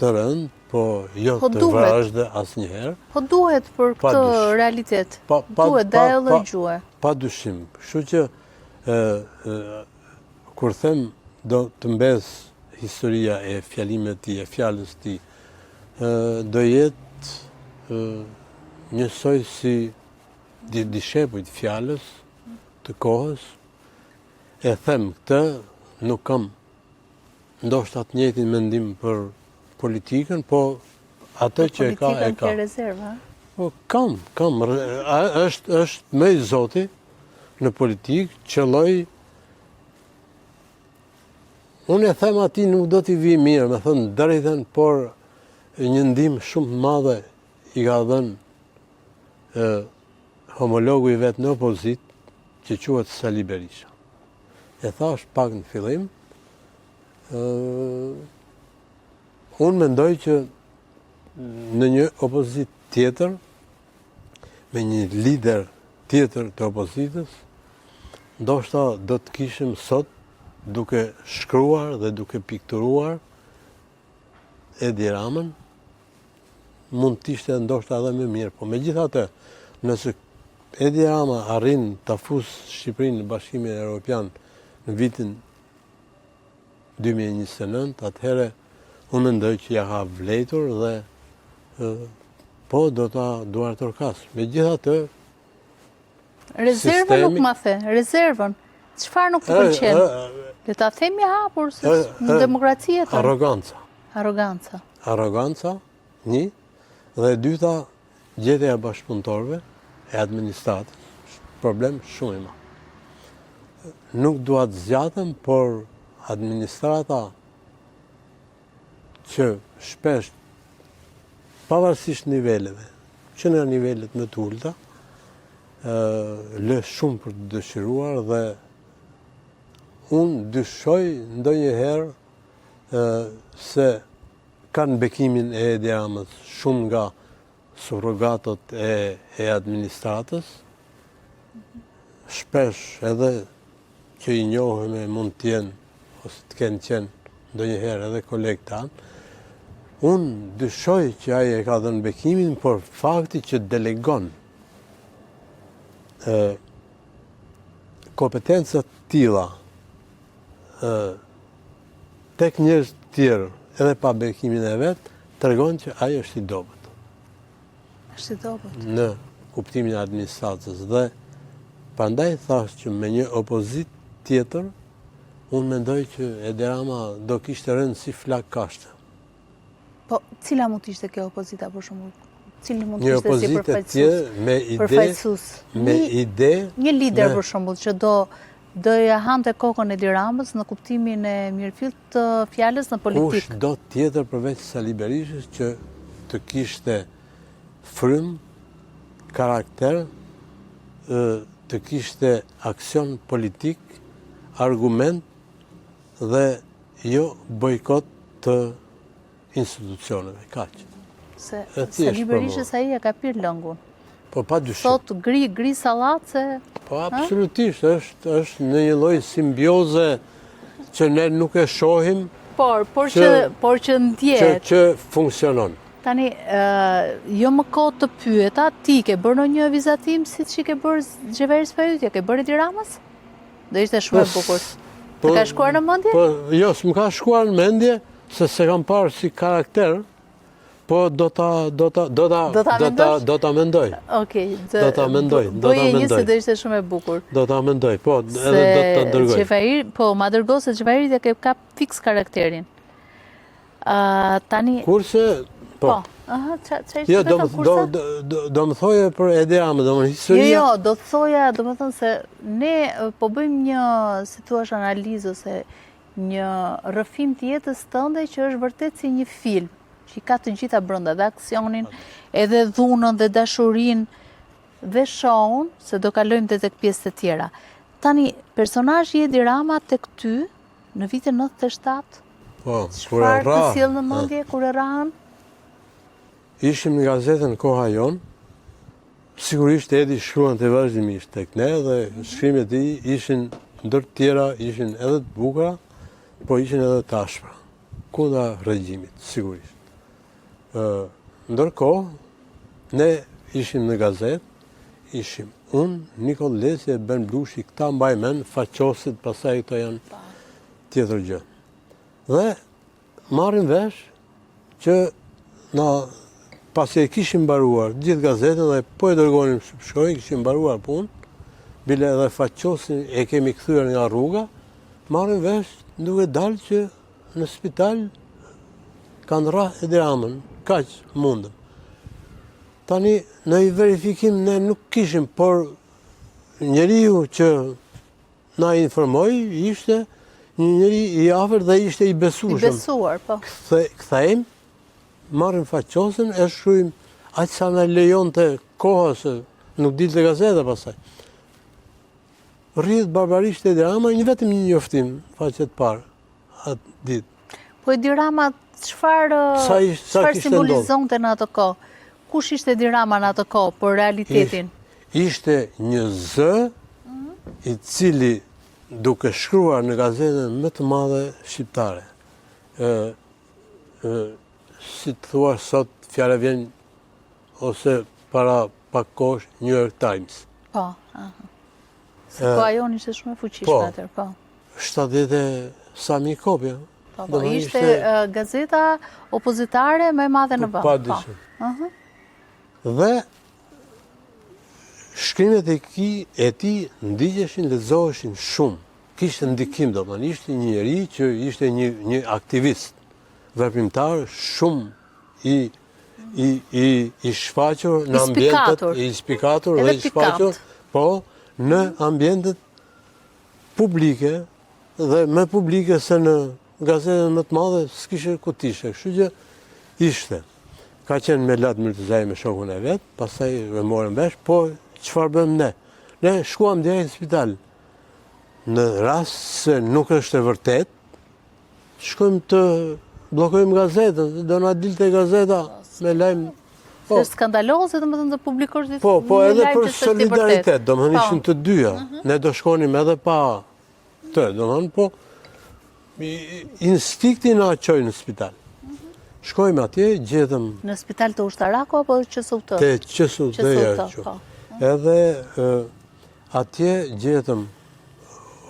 të rëndë, po jo po të vrazhdë asnjëherë. Po duhet për këtë realitet. Pa, pa, duhet dhe ajo lloj gjuhe. Pa dyshim. Kështu që e, e, kur them do të mbesë historia e fjalimeve të tij, e fjalës tij, e, do jetë e, njësoj si di, dishepujt e fjalës të kohës, E them këtë, nuk kam ndoshta të njëjtin mendim për politikën, po atë që e ka, e ka. Politikën ke rezerva? Po, kam, kam, është, është më i zoti në politikë, qëlloi, unë e them atij nuk do t'i vijë mirë, me thënë të drejtën, por një ndihmë shumë të madhe i ka dhënë homologu i vet në opozitë, që quhet Sali Berisha. E thashë pak në fillim, unë mendoj që në një opozitë tjetër, me një lider tjetër të opozitës, ndoshta do të kishim sot duke shkruar dhe duke pikturuar Edi Ramën, mund të ishte ndoshta edhe më mirë, po megjithatë, nëse Edi Rama arrin ta fusë Shqipërinë në Bashkimin Europian në vitin 2029, atëherë unë mendoj që ia ka vlejtur dhe po do ta duartrokas. Megjithatë, Rezervën nuk ma the, rezervën. Çfarë nuk të pëlqen? Le ta themi hapur, se në demokraci jetojmë. Arroganca. Arroganca. Arroganca, një, dhe e dyta, gjetja e bashkëpunëtorëve, e administratës, problem shumë i madh. Nuk dua të zgjatem, por administrata që shpesh pavarësisht niveleve, që nga nivelet më të ulëta, lë shumë për të dëshiruar dhe unë dyshoj ndonjëherë se kanë bekimin e Edi Ramës shumë nga surrogatët e, e administratës, shpesh edhe që i njohim e mund të jenë ose të kenë qenë ndonjëherë edhe kolegë tanë. Unë dyshoj që ai e ka dhënë bekimin, por fakti që delegon ë kompetenca të tilla ë tek njerëz të tjerë, edhe pa bekimin e vet, tregon që ai është i dobët. Është i dobët. Në kuptimin e administratës dhe prandaj thashë që me një opozitë tjetër, unë mendoj që Edi Rama do kishte rënë si flakë kashte. Po, cila mund të ishte kjo opozita për shembull? Cili mund të ishte si përfaqësues? Me ide, me ide, një lider për shembull që do do ia hante kokën Edi Ramës në kuptimin e mirëfilltë të fjalës në politikë. Kushdo tjetër përveç Sali Berishës që të kishte frymë, karakter, të kishte aksion politik, argument dhe jo bojkot të institucioneve, kaq. Se Sali Berishës ai ia ka pirë lëngun. Po, pa dyshim. Thotë gri, gri sallatë se... Po, absolutisht, është, është në një lloj simbioze që ne nuk e shohim. Por, por që, por që ndjehet. Që, që funksionon. Tani, jo më kot të pyeta, ti ke bërë ndonjë vizatim siç i ke bërë Xhevahir Spahiut, ia ke bërë Edi Ramës? Do ishte shumë e po, bukur. Po, të ka shkuar në mendje? Po, jo, s'më ka shkuar në mendje, se s'e kam parë si karakter, po do ta do ta do ta do ta do ta do ta mendoj. Okej, do ta mendoj, do ta mendoj. Një se do ishte shumë e bukur. Do ta mendoj, po, edhe do ta dërgoj. Xhevahir, po, ma dërgo se Xhevahirit ia ke kap fiks karakterin. Ë tani Kurse po. Po. Aha, ça ça ishte jo, do, do, do, do më thoje për Edi Ramën, do më historia. Jo, jo, do të thoja, domethënë se ne po bëjmë një, si thua, analizë ose një rrëfim të jetës tënde që është vërtet si një film, që i ka të gjitha brenda, dhe aksionin, edhe dhunën dhe dashurinë dhe shoun, se do kalojmë dhe tek pjesët e tjera. Tani, personazhi Edi Rama tek ty, në vitin 97, po, kur e rrahën, të sjell në mendje kur e rrahën? Ishim në gazetën Koha Jonë, Sigurisht Edi shkruante vazhdimisht tek ne dhe shkrimet e tij ishin ndër të tjera, ishin edhe të bukura, po ishin edhe të ashpra kundra regjimit, sigurisht. Ë ndërkohë ne ishim në gazetë, ishim unë, Nikoll Lesi e Ben Blushi, këta mbaj mend, Faqosit, pastaj këto janë tjetër gjë. Dhe Marrim vesh që na pasi e kishim mbaruar gjithë gazetën dhe po e dërgonim shpyshkronjë, kishim mbaruar punë, bile edhe Faqosin e kemi kthyer nga rruga, marrim vesh duke dalë që në spital kanë rrah Edi Ramën, kaq mundëm. Tani, në një verifikim ne nuk kishim, por njeriu që Na informoi, ishte një njeri i afërt dhe ishte i besueshëm. I besuar, po. Kthe, kthehemi, marrim Faqosën, e shkruajmë aq sa na lejonte koha se nuk dilte gazeta pastaj. Rrihet barbarisht Edi Rama, një vetëm një njoftim, faqe të parë, atë ditë. Po Edi Rama, çfarë çfarë simbolizonte në atë kohë? Kush ishte Edi Rama në atë kohë për realitetin? Ishte një zë i cili duke shkruar në gazetën më të madhe shqiptare. Ë ë si të thuash sot fjala vjen ose para pak kohësh New York Times. Po. Aha. Se Koha Jonë ishte shumë e fuqishme po, atëherë, po. 70 e sa mijë kopje. Po, po, ishte gazeta opozitare më e madhe në po, vend. Pa po. dyshim. Dhe shkrimet e ki, e tij ndiqeshin, lexoheshin shumë. Kishte ndikim, domethënë, ishte një njeri që ishte një, një aktivist, veprimtar shumë i i i i shfaqur në ambientet i spikatur dhe i shfaqur, po në ambientet publike dhe më publike se në gazetën më të madhe s'kishe ku t'ishe, kështu që ishte. Ka qenë Melat Myrtezaj me shokun e vet, pastaj e morëm vesh, po çfarë bëmë ne? Ne shkuam direkt në spital. Në rast se nuk është e vërtetë, shkojmë të bllokojmë gazetën, do na dilte gazeta me lajm Po. Se skandaloze, domethënë të publikosh ditë Po, po edhe për solidaritet, domethënë po. ishin të dyja. Mhm. Ne do shkonim edhe pa të, domethënë, po, instinkti na çoi në spital. Mhm. Shkojmë atje, gjetëm... Në spital te ushtarako apo QSUT? Te QSUT-ja. Po. Edhe atje gjetëm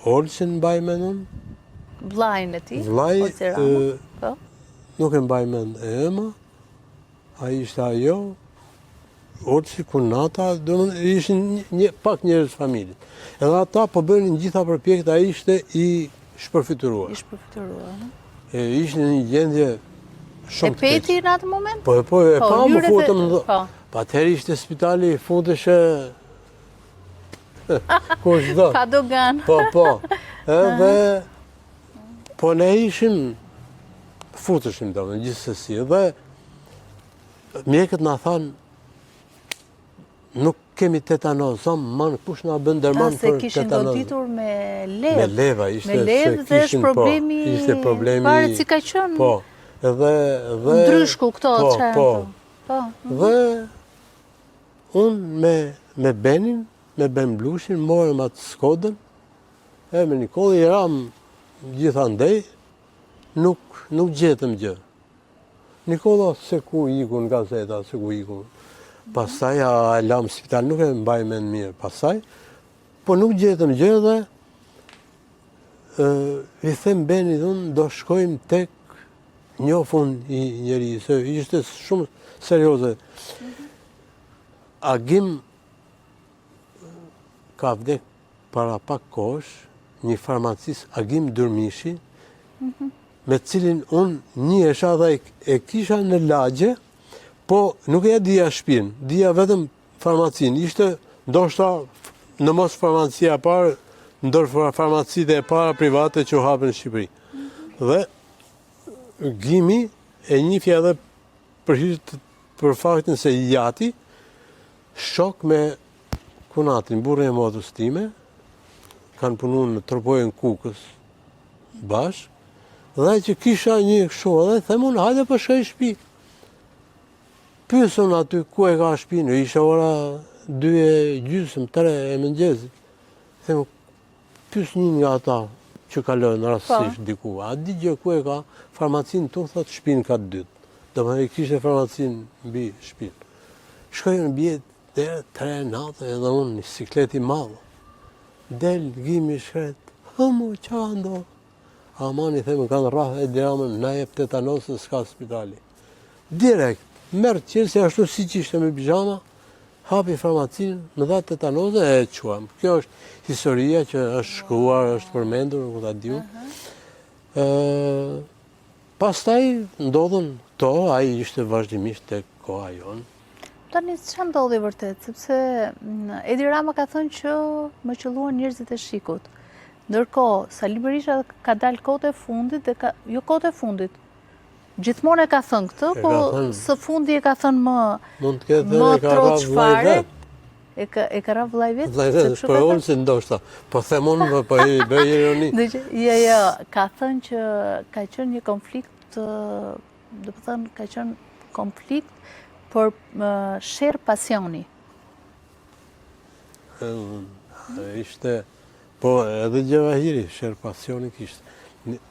Olsin mbaj mend unë. Vllain e tij, Vllai, po. Nuk e mbaj mend e ëma, a ishte ajo, Olsi, kunata, domethënë ishin një, pak njerëz familjes. Edhe ata po bënin gjitha përpjekjet, ai ishte i shpërfytyruar. I shpërfytyruar, ëh. E ishte në një gjendje shumë të keqe. E pe ti në atë moment? Po, po, e po, pa, më futëm. Po. Po atëherë ishte spitali, futeshe kushdo. Pa doganë. Po, po. Edhe, po ne ishim, futeshim, domethënë, gjithsesi. Dhe, Mjekët na thanë, nuk kemi tetanoz, aman, kush na bën derman për tetanoz? Se kishin goditur me levë. Me leva, ishte me levë dhe është po, problemi, ishte problemi, pare si ka qenë. Po, edhe, dhe... Ndryshku këto, po, po, po. Mhm. Dhe, unë me, me Benin, me Ben Blushin, morëm atë Skodën, e me Nikollë, i ramë gjithandej, nuk, nuk gjetëm gjë. Nikolla se ku iku në gazeta, se ku iku. Pastaj a e lamë spital, nuk e mbaj mend mirë. Pastaj, po nuk gjetëm gjë dhe i them Benit unë do shkojmë tek njoh unë një njeri, se ishte shumë serioze. Agim ka vdek para pak kohësh, një farmacist Agim Dyrmishi, mhm. me të cilin unë njihesha dhe e kisha në lagje, po nuk e dija shpinë, dija vetëm farmacinë. Ishte ndoshta në mos farmacia e parë, ndër farmacitë e para private që u hapën në Shqipëri. Mhm. Dhe Gimi e njifja edhe për hir të për faktin se i jati, shok me kunatin, burrin e motrës time, kanë punu në Tropojën Kukës, bashkë, dhe që kisha një kështu, dhe them unë, hajde po shkoj shpi. Pyes unë aty, ku e ka shpinë, ishe ora 2 e gjysëm, 3 e mëngjesit. Them, pyes një nga ata që kalojnë rastësisht po. diku, a di gjë ku e ka farmacinë tu, thotë shpinë kat dytë. Domethënë, kishte farmacinë mbi shpinë. Shkoj në bie deri 3 natë edhe unë një siklet i madh. Del Gimi i shkretë, hë mo, ça ka ndodhë? Aman i them, kanë rrahë Edi Ramën, na jep tetanoz se s'ka spitali. Direkt, merr çelësin ashtu siç ishte me pijama, hapi farmacinë, më dha tetanozin e e çuam. Kjo është historia që është shkruar, është përmendur, ku ta di unë. Pastaj ndodhën këto, ai ishte vazhdimisht te Koha Jonë. Tani ça ndodhi vërtet, sepse mm, Edi Rama ka thënë që më qëlluan njerëzit e SHIK-ut. Ndërkohë, Sali Berisha ka dalë kohët e fundit dhe ka, jo kohët e fundit. Gjithmonë e ka thënë këtë, po së fundi e ka thënë më Mund të ketë thënë e ka rrah vllai vet. E ka e ka rrah vllai vet? Vllai vet, po unë si ndoshta. Po them unë, po, po i bëj ironi. Jo, jo, ka thënë që ka qenë një konflikt, domethënë ka qenë konflikt për sherr pasioni. Ishte, po edhe Xhevahiri, sherr pasioni kishte.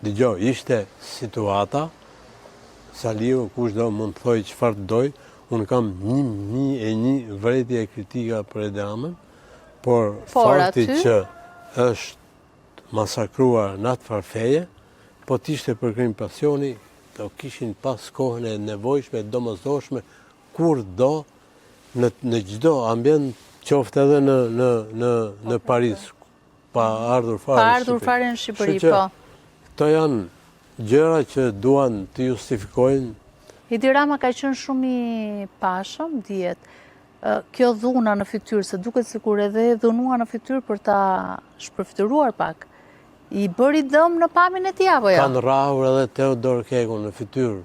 Dëgjo, ishte situata, Saliu kushdo mund të thojë çfarë të dojë, unë kam 1001 vërejtje e kritika për Edi Ramën, por, por fakti aty... që është masakruar në atë farë feje, po të ishte për krim pasioni, do kishin pas kohën e nevojshme, domosdoshme, kurdo në në çdo ambient, qoftë edhe në në në në Paris, pa ardhur fare pa ardhur fare në Shqipëri, po. Këto janë gjëra që duan të justifikojnë. Edi Rama ka qenë shumë i pashëm, dihet. Kjo dhuna në fytyrë, se duket sikur edhe e dhunua në fytyrë për ta shpërfytyruar pak. I bëri dëm në pamjen e tij apo jo? Kanë rrahur edhe Teodor Kekun në fytyrë.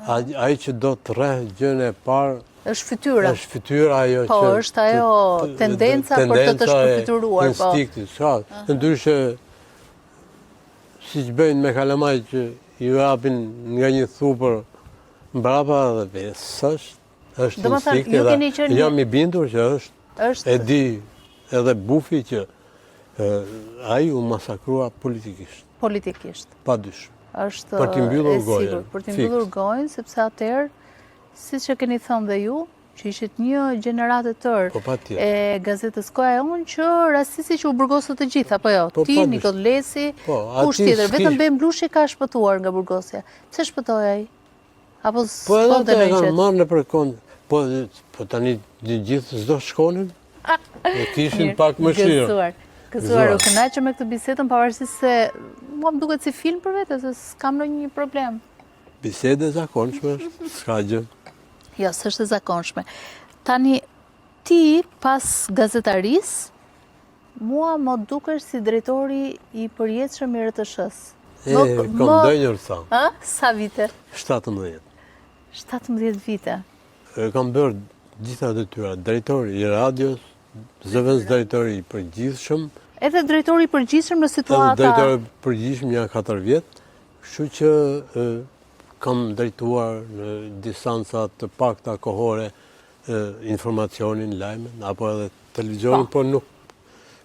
Ai që do të rreh gjënë e parë është fytyra. Është fytyra ajo po, që Po, është ajo tendenca për të të shpërfytyruar, po. Instinkti, s'ka. Ndryshe siç bëjnë me kalamaj që ju japin nga një thupër mbrapa dhe besë, s'është është instinkti dhe jam i bindur që është e di edhe bufi që ai u masakrua politikisht. Politikisht. Pa dyshim. Është për t'i mbyllur gojën. Për t'i mbyllur gojën, sepse atëherë, siç e keni thënë dhe ju, që ishit një gjeneratë e tërë po, e gazetës Koha Jonë që rastisi që u burgosët të gjithë, apo jo? Po, Ti, Nikoll Lesi, po, kush tjetër, vetëm Ben Blushi ka shpëtuar nga burgosja. Pse shpëtoi ai? Apo po edhe atë e kanë marrë nëpër kont, po, po tani të gjithë s'do shkonin, e kishin pak mëshirë. Gëzuar, gëzuar, u kënaqëm me këtë bisedën, pavarësisht se mua më duket si film për vete, se s'kam ndonjë problem. Bisedë e zakonshme është, s'ka gjë. Jo, s'është e zakonshme. Tani, ti pas gazetarisë, mua më dukesh si drejtori i përjetshëm i RTSH-së. E, kam ndenjur sa. Ë? Sa vite? 17. 17 vite. E, kam bërë gjitha detyrat, drejtor i radios, zëvendës drejtor i përgjithshëm. Edhe drejtor i përgjithshëm në situata... Edhe drejtor i përgjithshëm nja 4 vjet, kështu që kam drejtuar në distanca të pakta kohore informacionin, lajmin, apo edhe televizionin, po, po nuk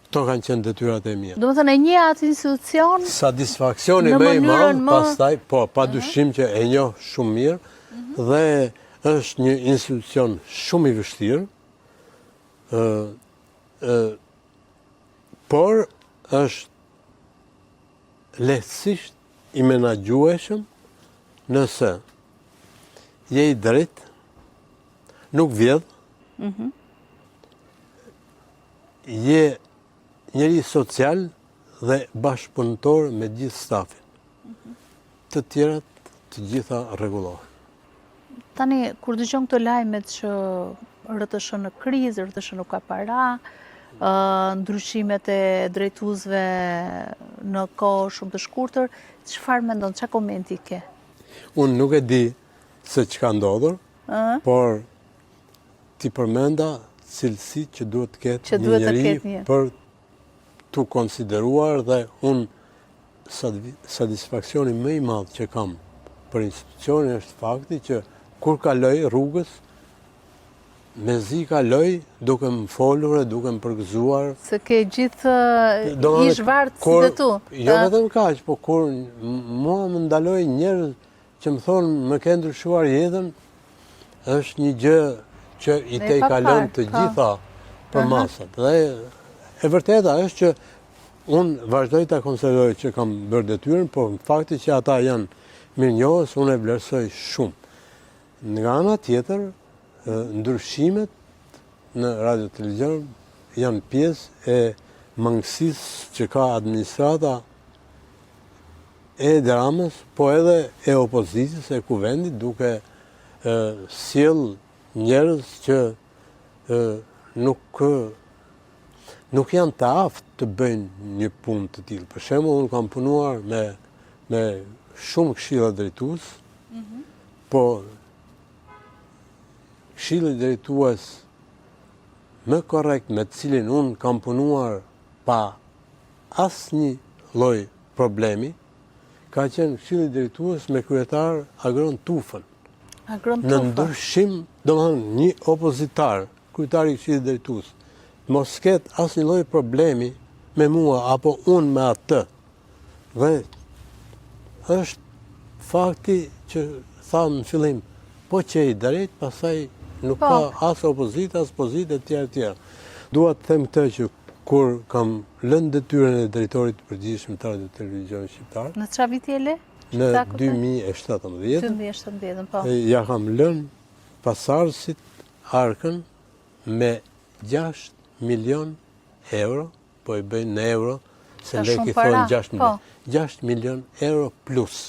këto kanë qenë detyrat e mia. Domethënë e njeh atë institucion Satisfaksioni më i madh, pastaj, po, pa dyshim që e njoh shumë mirë, mhm. dhe është një institucion shumë i vështirë, por është lehtësisht i menaxhueshëm nëse je i drejtë, nuk vjedh, mhm. je njeri social dhe bashkëpunëtor me gjithë stafin. Mhm. Të tjerat të gjitha rregullohen. Tani, kur dëgjon këto lajmet që RTSH në krizë, RTSH nuk ka para, ndryshimet e drejtuesve në kohë shumë të shkurtër, çfarë mendon, ça komenti ke? Unë nuk e di se ç'ka ndodhur, por t'i përmenda cilësitë që duhet të ketë një njeri për t'u konsideruar dhe unë Satisfaksioni më i madh që kam për institucionin është fakti që kur kaloj rrugës, mezi kaloj duke më folur e duke më përgëzuar. Se ke gjithë ish vartësit e tu. Jo vetëm kaq, po kur mua më ndalojnë njerëz që më thonë më ke ndryshuar jetën, është një gjë që i tejkalon të po. gjitha përmasat. Dhe e vërteta është që unë vazhdoj ta konsideroj që kam bërë detyrën, por fakti që ata janë mirënjohës, unë e vlerësoj shumë. Nga ana tjetër, ndryshimet në radio televizion janë pjesë e mangësisë që ka administrata e Edi Ramës, po edhe e opozitës, e kuvendit, duke sjellë njerëz që nuk nuk janë të aftë të bëjnë një punë të tillë. Për shembull, unë kam punuar me me shumë këshilla drejtues, mm -hmm. po këshilli drejtues më korrekt me të cilin unë kam punuar pa asnjë lloj problemi, ka qenë këshilli drejtues me kryetar Agron Tufën. Agron Tufa. Në ndryshim, domethënë, një opozitar, kryetari i këshillit drejtues, mos ketë asnjë lloj problemi me mua apo unë me atë. Dhe është fakti që thamë në fillim, po qe i drejtë, pastaj nuk po. ka as opozitë, as pozitë e tjera e tjera. Dua të them këtë që kur kam lënë detyrën e drejtorit të përgjithshëm të Radio Televizionit Shqiptar. Në çfarë viti e le? Në 2017. 2017, po. Ja kam lënë pasardhësit arkën me 6 milion euro, po i bëjnë në euro, se lekë i thonë 6 milion. 6 po. milion euro plus,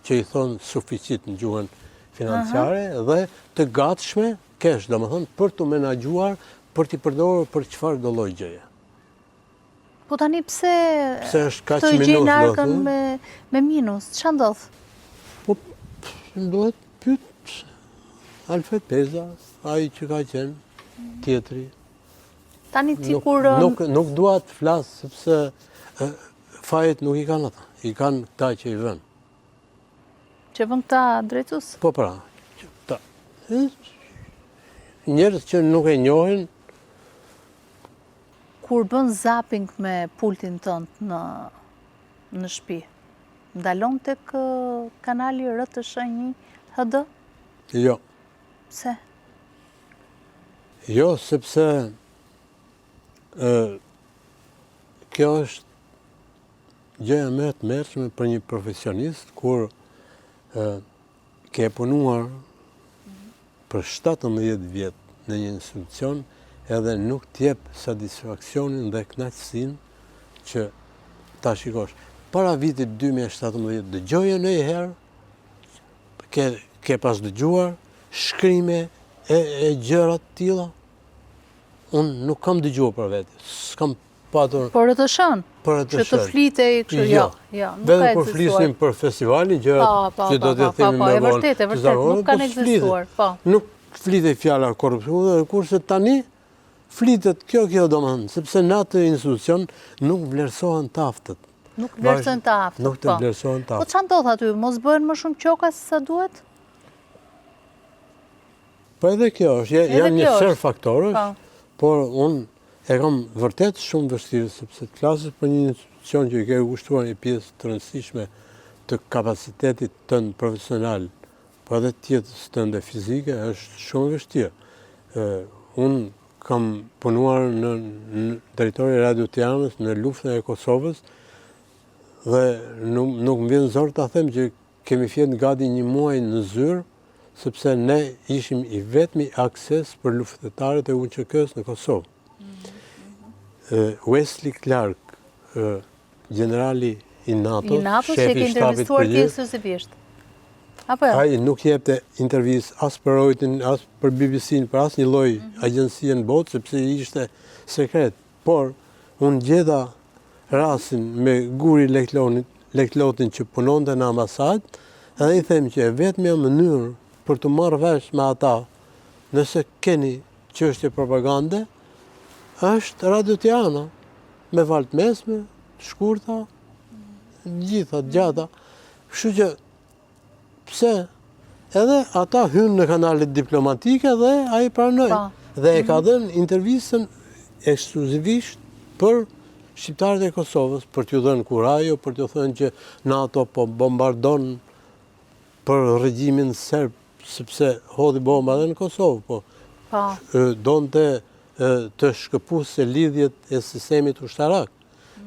që i thonë suficit në gjuhën financiare, dhe të gatshme, kesh, domethënë, për t'u menaxhuar, për t'i përdorur për çfarëdo lloj gjëje. Po tani pse pse është kaq minus, gjejnë arkën me me minus? Ç'a ndodh? Po duhet pyet Alfred Peza, ai që ka qenë tjetri. Tani ti kur nuk nuk dua të flas sepse fajet nuk i kanë ata, i kanë këta që i vënë. Që vënë këta drejtues? Po pra, këta. Njerëz që nuk e njohin Kur bën zapping me pultin tënd në në shtëpi, Ndalon tek kanali RTSH 1 HD? Jo. Pse? Jo, sepse ë kjo është gjëja më e tmerrshme për një profesionist kur ë ke punuar për 17 vjet në një institucion edhe nuk t'jep satisfaksionin dhe kënaqësinë që ta shikosh. Para vitit 2017 dëgjoje ndonjëherë ke ke pas dëgjuar shkrime e, e gjëra të tilla? Unë nuk kam dëgjuar për vete, s'kam patur... Për RTSH-në? Për RTSH-në. Që të flitej kështu, jo, jo, nuk ka Vetëm kur flisnim për festivalin, gjërat po, po, që do të po, themi me vonë. E vërtetë, e vërtetë, nuk kanë ekzistuar, po. Nuk flitej fjala korrupsion, dhe kurse tani flitet kjo kjo domethënë, sepse në atë institucion nuk vlerësohen të aftët. Nuk vlerësohen të aftët, Nuk të vlerësohen të aftët. Po ça ndodh aty, mos bëhen më shumë qoka se sa duhet? Po edhe kjo është, janë një sërë faktorësh, por unë e kam vërtet shumë vështirë, sepse të flasësh për një institucion që i ke kushtuar një pjesë të rëndësishme të kapacitetit tënd profesional, po edhe të jetës tënde fizike, është shumë vështirë. Unë kam punuar në, në drejtor i Radio Tiranës në luftën e Kosovës dhe nuk, nuk më vjen zor ta them që kemi fjetë gati një muaj në zyrë sepse ne ishim i vetmi akses për luftëtarët e UÇK-së në Kosovë. Wesley Clark, gjenerali i NATO-s, NATO shefi i shtabit të ekskluzivisht. Apo jo? Ai nuk jepte intervistë as për Reuterin, as për BBC-n, për asnjë lloj mm -hmm. agjencie në botë, sepse ishte sekret. Por, unë gjeta rastin me Guri Leklonit, Leklotin që punonte në ambasadë, edhe i them që e vetmja mënyrë për t'u marrë vesh me ata, nëse keni çështje propagande, është Radio Tirana, me valë të mesme, të shkurta, gjitha, të gjata. Kështu që Pse? Edhe ata hynë në kanalet diplomatike dhe ai pranoi. Po. Dhe e ka mhm. dhënë intervistën ekskluzivisht për shqiptarët e Kosovës, për t'ju dhënë kurajo, për t'ju thënë që NATO po bombardon për regjimin serb, sepse hodhi bomba edhe në Kosovë, po, po. donte të shkëpuste lidhjet e sistemit ushtarak.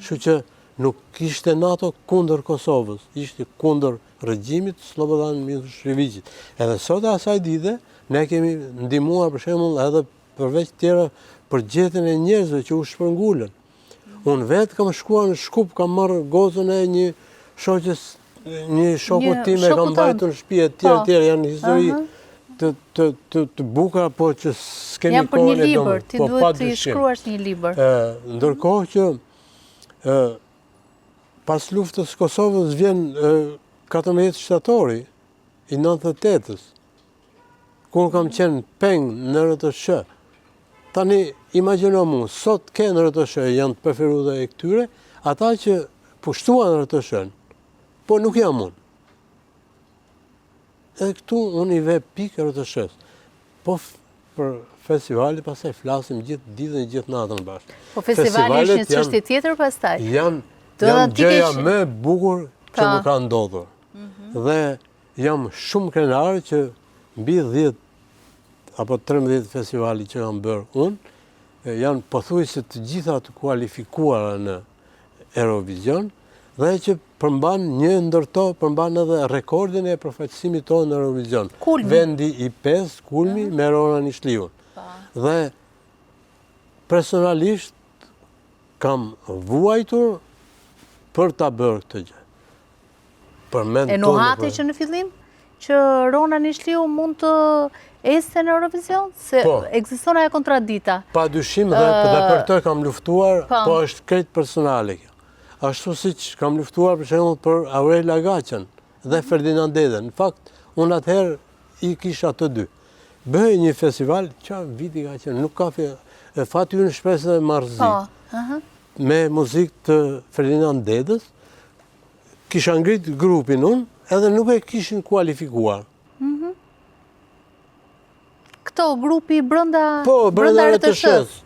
Kështu që nuk ishte NATO kundër Kosovës, ishte kundër regjimit Slobodan Millosheviqit. Edhe sot e asaj dite, ne kemi ndihmuar për shembull edhe përveç tjera për gjetjen e njerëzve që u shpërngulën. Unë vetë kam shkuar në Shkup, kam marrë gocën e një shoqes, një shoku tim e kam mbajtur në shtëpi e tjerë po. tjerë, janë histori të të të të bukura, po që s'kemi kohën e për një libër, ti po, duhet të shkruash një libër. Ë, ndërkohë që ë pas luftës së Kosovës vjen 14 shtatori i 98-ës. Kur kam qenë peng në RTSH, tani imagjino mu, sot ke në RTSH janë të preferuar e këtyre, ata që pushtuan RTSH-n, po nuk jam unë. Edhe këtu unë i ve pikë RTSH-së. Po për festivalit pastaj flasim gjithë ditën e gjithë natën bashkë. Po festivali është një çështje tjetër pastaj. Janë janë gjëja më e bukur që më ka ndodhur. Mhm. Dhe Jam shumë krenar që mbi 10 apo 13 festivale që kam bërë unë, janë pothuajse të gjitha të kualifikuara në Eurovision dhe që përmban një ndër to, përmban edhe rekordin e përfaqësimit tonë në Eurovision. Kulmi. Vendi i 5, kulmi me Rona Nishliun. Po. Dhe personalisht kam vuajtur për ta bërë këtë gjë. E nuhate që në fillim, që Rona Nishliu mund të ecte në Eurovision? Se po. ekziston ajo kontradikta. Pa dyshim dhe, dhe për të kam luftuar, po, po është krejt personale kjo. Ashtu siç kam luftuar për shembull për Aurela Gaçen dhe mhm. Ferdinand Dedën. Në fakt, unë atëherë i kisha të dy. Bëhej një festival, që viti ka qenë, nuk ka fati ynë shpresë dhe marrëzi. Po, Me muzikë të Ferdinand Dedës, Kisha ngrit grupin unë, edhe nuk e kishin kualifikuar. Mhm. Këto grupi brenda po, brenda RTSH-së.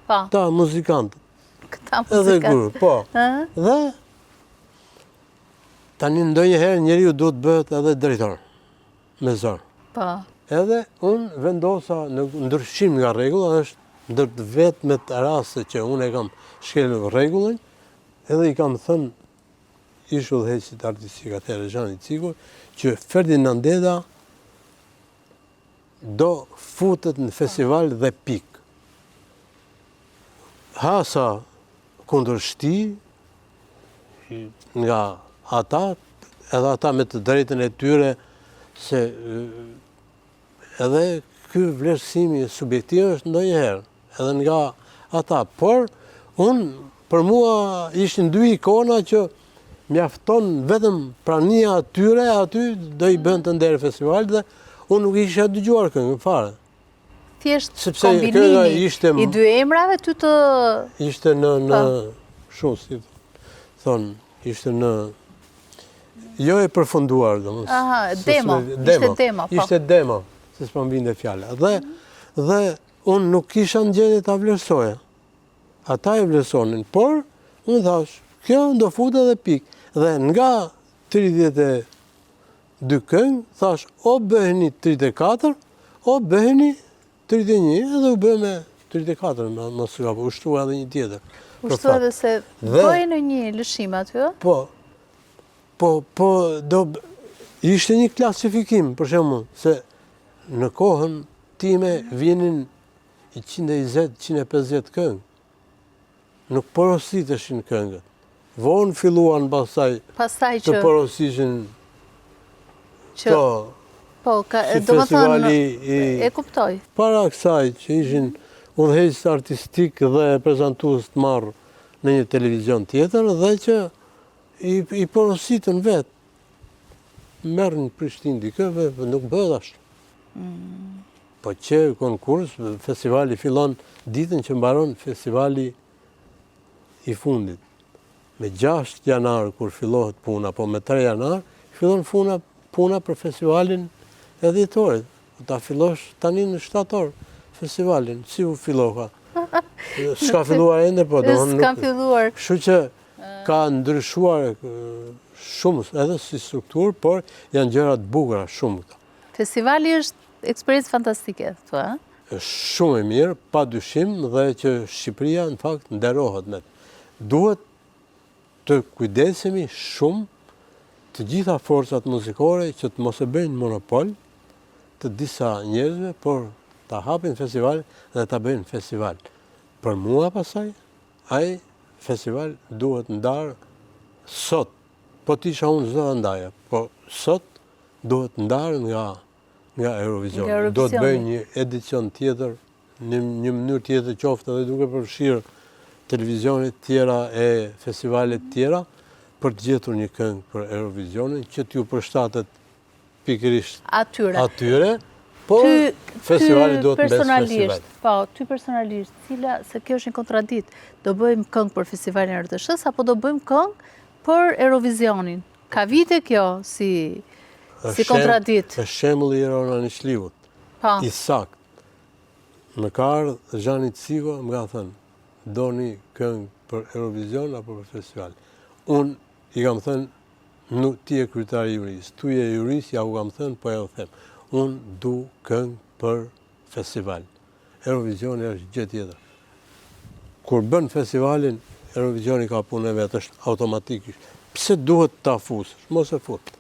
Po. Këta muzikantët. Këta muzikantët. Edhe grup, po. Dhe. Tani ndonjëherë njeriu duhet të bëhet edhe drejtor, me zor. Po. Edhe unë vendosa në ndryshim nga rregulla, është ndër të vetmet raste që unë e kam shkelur rregullin, edhe i kam thënë ish udhëheqësit artistik atëherë Zhani Ciko, që Ferdinand Deda do futet në festival dhe pikë. Hasa kundërshti nga ata, edhe ata me të drejtën e tyre se edhe ky vlerësimi subjektiv është ndonjëherë, edhe nga ata, por unë për mua ishin dy ikona që mjafton vetëm prania e tyre aty do i bënte nder festivalit dhe unë nuk i kisha dëgjuar këngën fare. Thjesht Sepse kombinimi ishte, i dy emrave ty të... Ishte në, në po. shumë, si thonë, ishte në... Jo e përfunduar, domethënë. Aha, demo, ishte demo, po. Ishte demo, se s'po më vinte fjala. Dhe, dhe unë nuk isha në gjendje ta vlerësoja. Ata e vlerësonin, por unë thashë, kjo do futet dhe pikë. Dhe nga 30 Dy këngë, thashë o bëheni 34, o bëheni 31, edhe u bë me 34, mos gaboj, u shtua edhe një tjetër. U shtua edhe se bëhej në një lëshim aty, ë? Po, po, po, do, ishte një klasifikim, për shembull, se në kohën time vinin 120, 150 këngë. Nuk porositeshin këngët. Vonë filluan pastaj të porosishin që po, ka, si festivali i... E kuptoj. Para kësaj që ishin udhëheqës artistik dhe prezantues të marrë në një televizion tjetër dhe që i, i porositën vetë. Merr në Prishtinë dikë, nuk bëhet ashtu. Mm. Po që konkurs, festivali fillon ditën që mbaron festivali i fundit. Me 6 janar kur fillohet puna, po me 3 janar, fillon puna, puna për festivalin e dhjetorit. Po ta fillosh tani në shtator festivalin, si u filloka? S'ka filluar ende, po. S'ka filluar. Kështu që ka ndryshuar shumë edhe si strukturë, por janë gjëra të bukura shumë këto. Festivali është eksperiencë fantastike, thua, ë? Është shumë e mirë, pa dyshim dhe që Shqipëria në fakt nderohet me të. Duhet të kujdesemi shumë të gjitha forcat muzikore që të mos e bëjnë monopol të disa njerëzve, por ta hapin festival dhe ta bëjnë festival. Për mua pastaj, ai festival duhet ndarë sot. Po të isha unë s'do ta ndaja, po sot duhet ndarë nga nga Eurovision. Do të bëjë një edicion tjetër, në një mënyrë tjetër qoftë edhe duke përfshirë televizionet tjera e festivalet tjera, për të gjetur një këngë për Eurovisionin, që t'ju përshtatet pikërisht atyre. atyre por festivali duhet të mbesë festival. Po, ty personalisht, cila, se kjo është një kontradikt, do bëjmë këngë për festivalin e RTSH-së, apo do bëjmë këngë për Eurovisionin? Ka vite kjo si si kontradikt. Është shembulli i Rona Nishliut. Po. I saktë. Më ka ardhë Zhani Ciko, më ka thënë, doni këngë për Eurovision apo për festival. Unë i kam thënë, nuk ti je kryetari i jurisë, tu je jurisë, ja u kam thënë, po ja u them. Unë du këngë për festival. Eurovisioni është gjë tjetër. Kur bën festivalin, Eurovisioni ka punën e vet, është automatikisht. Pse duhet ta fusësh? Mos e fut.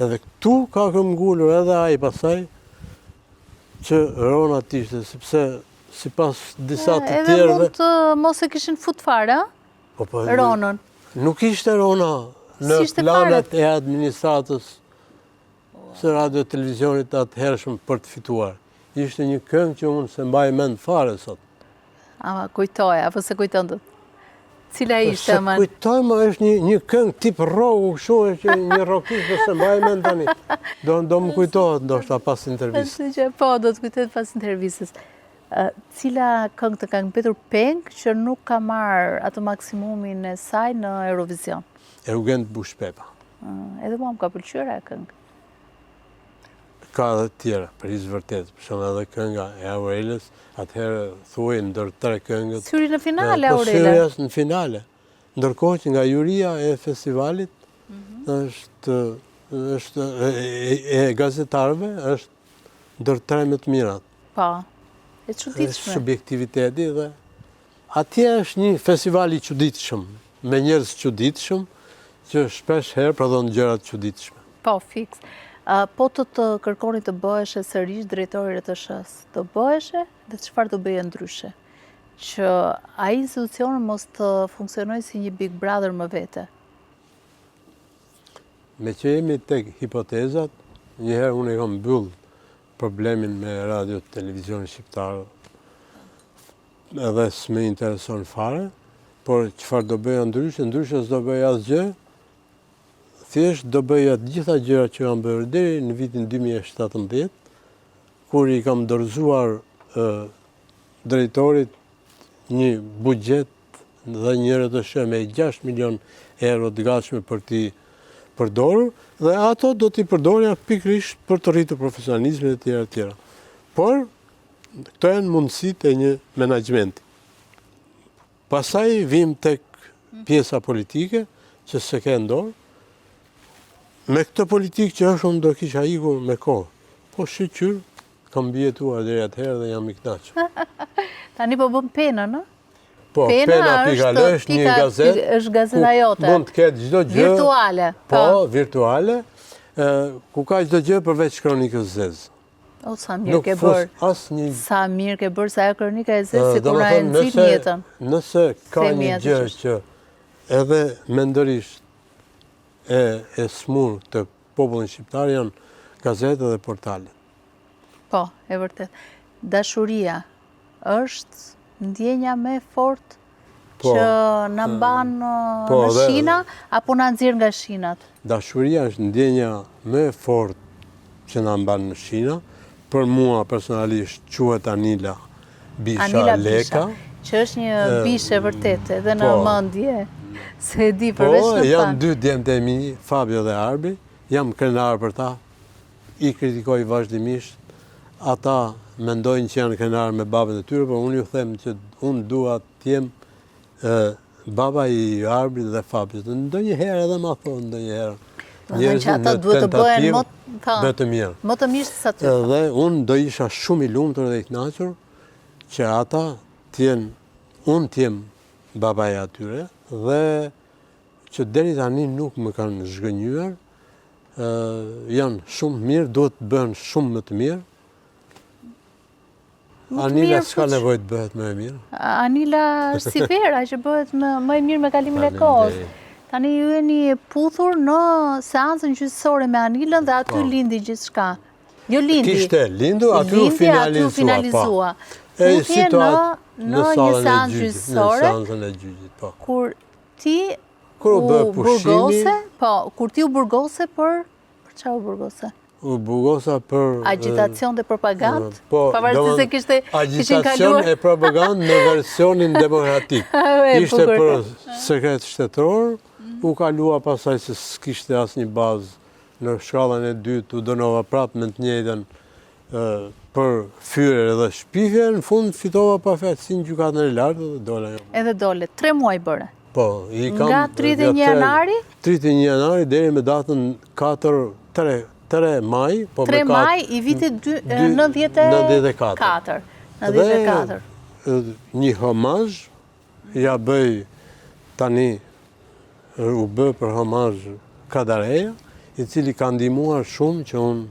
Edhe këtu ka këmbëngulur edhe ai pastaj që Rona të ishte, sepse sipas disa të tjerëve... Edhe mund të mos e kishin fut fare, po, po, Ronën. Nuk ishte Rona në planet e administratës së radio televizionit të atëhershëm për të fituar. Ishte një këngë që unë s'e mbaj mend fare sot. Ama kujtoje, apo s'e kujton dot? Cila ishte, ama? S'e kujtoj, më është një, një këngë tip roku, kështu është një rokist, po s'e mbaj mend tani. Do, do më kujtohet ndoshta pas intervistës. Po, do të kujtohet pas intervistës. Cila këngë të ka mbetur peng që nuk ka marrë atë maksimumin e saj në Eurovision? Eugent Bushpepa. Edhe mua më ka pëlqyer ajo këngë. Ka edhe të tjera, për hir të vërtetës, për shembull edhe kënga e Aurelës, atëherë thuhej ndër tre këngët. S'hyri në finale po, Aurela. Po s'hyri as në finale. Ndërkohë që nga juria e festivalit. Mhm. Është është e, e gazetarëve është ndër tre më të mirat. Po. E çuditshme. Subjektiviteti dhe atje është një festival i çuditshëm, me njerëz të çuditshëm që shpesh herë prodhon gjëra të çuditshme. Po, fiks. Po të të kërkonin të bëheshe sërish drejtor i RTSH-së, do bëheshe dhe çfarë do bëje ndryshe? Që ai institucion mos të funksionojë si një Big Brother më vete. Meqë jemi tek hipotezat, njëherë unë e kam mbyll problemin me radio televizionin shqiptar edhe s'më intereson fare, por çfarë do bëja ndryshe, ndryshe s'do bëja asgjë, thjesht do bëja të gjitha gjërat që kam bërë deri në vitin 2017, kur i kam dorëzuar drejtorit një buxhet dhe një RTSH me 6 milion euro të gatshme për t'i përdorur dhe ato do t'i përdorja pikërisht për të rritur profesionalizmin e tjera e tjera. Por këto janë mundësitë e një menaxhmenti. Pastaj vijmë tek pjesa politike që s'e ke në dorë. Me këtë politikë që është unë do kisha ikur me kohë. Po shyqyr, Kam mbijetuar deri atëherë dhe jam i kënaqur. Tani po bën penën, ë? Po, pena, pena pika al është një gazetë. Është gazeta jote. Mund të ketë çdo gjë. Virtuale. Po, po, virtuale, ku ka çdo gjë përveç kronikës së zezë. O, sa mirë ke bërë. Asnjë... Sa mirë ke bërë, se ajo kronika e zezë, sikur na e nxit jetën. Nëse ka një gjë që edhe mendërisht e, e smur të popullin shqiptar janë gazetat dhe portalet. Po, e vërtetë. Dashuria është ndjenja më e fortë po, që na mban po, në shina apo na nxjerr nga shinat? Dashuria është ndjenja më e fortë që na mban në shina. Për mua personalisht quhet Anila Bisha Anila Leka. Bisha, që është një bishë e vërtetë edhe në po, mendje, se e di përveç po, në janë dy djemtë e mi, Fabio dhe Arbi, jam krenar për ta, I kritikoj vazhdimisht, ata mendojnë që janë krenarë me babën e tyre, por unë ju them që unë dua të jem baba i Arbrit dhe Fabios. Ndonjëherë edhe ma thonë ndonjëherë. Njerëzit ata duhet të bëhen më më të mirë. Më të mirë se sa ty. Dhe unë do isha shumë i lumtur dhe i kënaqur që ata të jenë unë të jem baba i atyre dhe që deri tani nuk më kanë zhgënjyer, janë shumë mirë, duhet të bëhen shumë më të mirë. Anila s'ka po nevojë të bëhet më e mirë. Anila është si vera që bëhet më, më e mirë me kalimin e kohës. Tani ju jeni puthur në seancën gjyqësore me Anilën dhe aty po. lindi gjithçka. Jo lindi. Kishte lindur, aty u finalizua. Aty u finalizua. Po. Puthje në, në një seancë gjyqësore. Në seancën e gjyqit, po. Kur ti Kur u bë pushimi? Po, kur ti u burgose për për çfarë u burgose? U burgosa për agjitacion dhe propagandë. Po, pavarësisht se kishte kishin kaluar agjitacion e propagandë në versionin demokratik. Ishte për sekret shtetëror, u kalua pastaj se s'kishte asnjë bazë në shkallën e dytë, u dënova prapë me të njëjtën për fyerje dhe shpifje, në fund fitova pafajësinë në gjykatën e lartë dhe dola. Edhe dole, 3 muaj bëre. Po, i kam... Nga 31 janari? 31 janari deri me datën 4, 3, 3 maj. Po 3 maj i vitit 94. 94. Dhe një homazh, ia bëj tani u bë për homazh Kadareja, i cili ka ndihmuar shumë që unë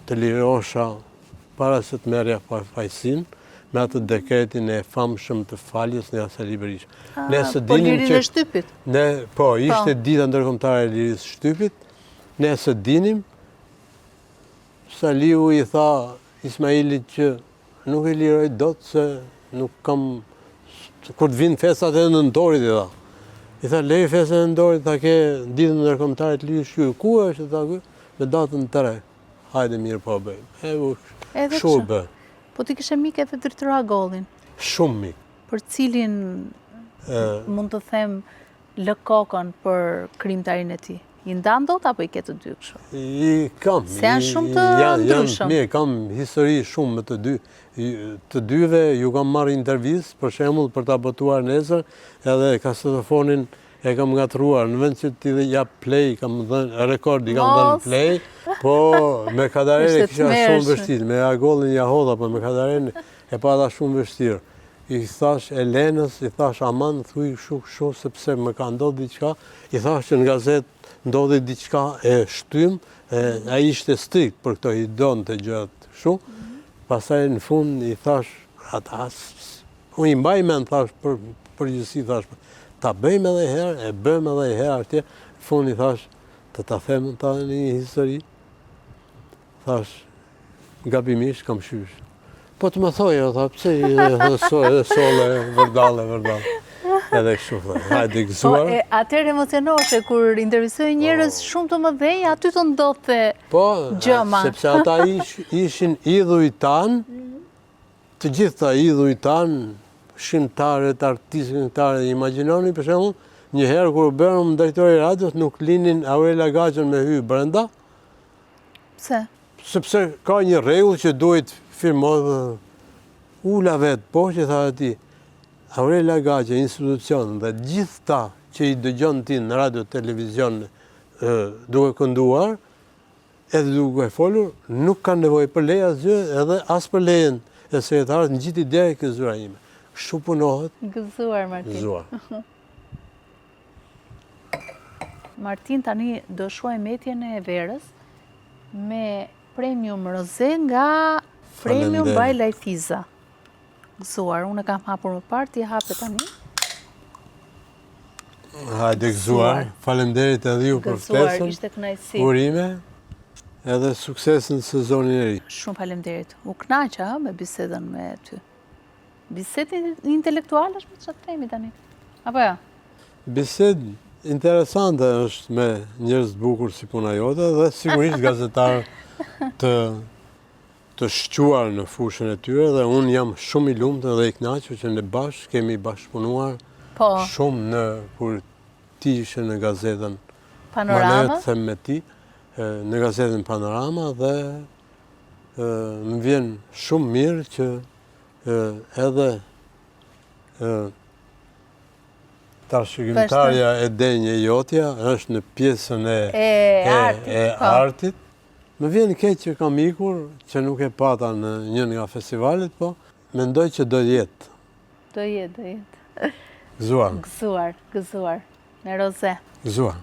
të lirosha para se të merrja pafajësinë, me atë dekretin e famshëm të faljes nga Sali Berisha. Ah, ne s'e po dinim që... shtypit. Ne, po, po, ishte dita ndërkombëtare e lirisë së shtypit, ne s'e dinim, Saliu i tha Ismailit që Nuk e liroj dot se nuk kam kur të vinë festat e nëntorit i tha. I tha lej festat e nëntorit, tha ke ditën ndërkombëtare të lirisë shtypit. Ku është tha ky? Me datën 3. Hajde mirë po bëjmë. E u kështu u bë. Po ti kishe mik edhe Dritëro Agollin. Shumë mik. Për cilin mund të them lë kokën për krijimtarinë e tij? I ndan dot apo i ke të dy kështu? I kam. Se janë shumë të ndryshëm. Mirë, kam histori shumë me të dy. Të dyve ju kam marrë intervistë, për shembull, për ta botuar nesër, edhe kasetofonin E kam ngatërruar, në vend që t'i jap play, kam dhënë record, i kam dhënë play, po me Kadarenë e kisha shumë vështirë, me Agollin ia hodha, po me Kadarenë e pata shumë vështirë. I thash Elenës, i thash aman, thuj kështu kështu, sepse më ka ndodhur diçka, i thash që në gazetë ndodhi diçka e shtym, e ai ishte strikt për këto, i donte gjërat kështu. Pastaj në fund i thash ata Unë i mbaj mend, thash, për përgjithësi, thash, ta bëjmë edhe herë, e bëjmë edhe herë, atje, në fund i thash, të ta them ta një histori, thash, gabimisht kam shysh. Po të më thoje, tha, pse i dhe so, edhe solle, vërdallë, vërdallë. Edhe kështu, tha, hajde po, gëzuar. Po, atëherë emocionoheshe, kur intervistoje njerëz po. shumë të mëdhenj, aty të ndodhte po, gjëma. sepse ata ish, ishin idhuj tanë, Të gjithë këta idhuj tanë, shkrimtarët, artistët, këngëtarët, imagjinoni për shembull, një herë kur u bëra unë drejtor i radios, nuk linin Aurela Gaçen me hy brenda. Pse? Sepse ka një rregull që duhet firmos ula vetë, po që tha atij, Aurela Gaçe, institucion dhe gjithë këta që i dëgjon ti në radio, televizion, duke kënduar, Edhe duke folur, nuk kanë nevojë për leje asgjë, edhe as për lejen e sekretarit ngjiti deri ke zyra ime. Kështu punohet. Gëzuar Martin. Gëzuar. Martin tani do shuajmë etjen e verës me Premium Rosé nga Premium by Lajthiza. Gëzuar, unë e kam hapur më parë, ti hape tani. Hajde gëzuar, faleminderit edhe ju për ftesën. Gëzuar, ishte kënaqësi. Urime, edhe sukses në sezonin e ri. Shumë faleminderit. U kënaqa me bisedën me ty. Bisedë intelektuale është me ça të themi tani. Apo jo? Bisedë interesante është me njerëz të bukur si puna jote dhe sigurisht gazetarë të të shquar në fushën e tyre dhe unë jam shumë i lumtur dhe i kënaqur që ne bashkë kemi bashkëpunuar po. shumë në kur ti ishe në gazetën Panorama. Më them me ti në gazetën Panorama dhe më vjen shumë mirë që edhe trashëgimtarja e denjë e jotja është në pjesën e, e, artit. E, po. artit. Më vjen keq që kam ikur, që nuk e pata në një nga festivalet, po mendoj që do jetë. Do jetë, do jetë. Gëzuar. Gëzuar, gëzuar. Me roze. Gëzuar.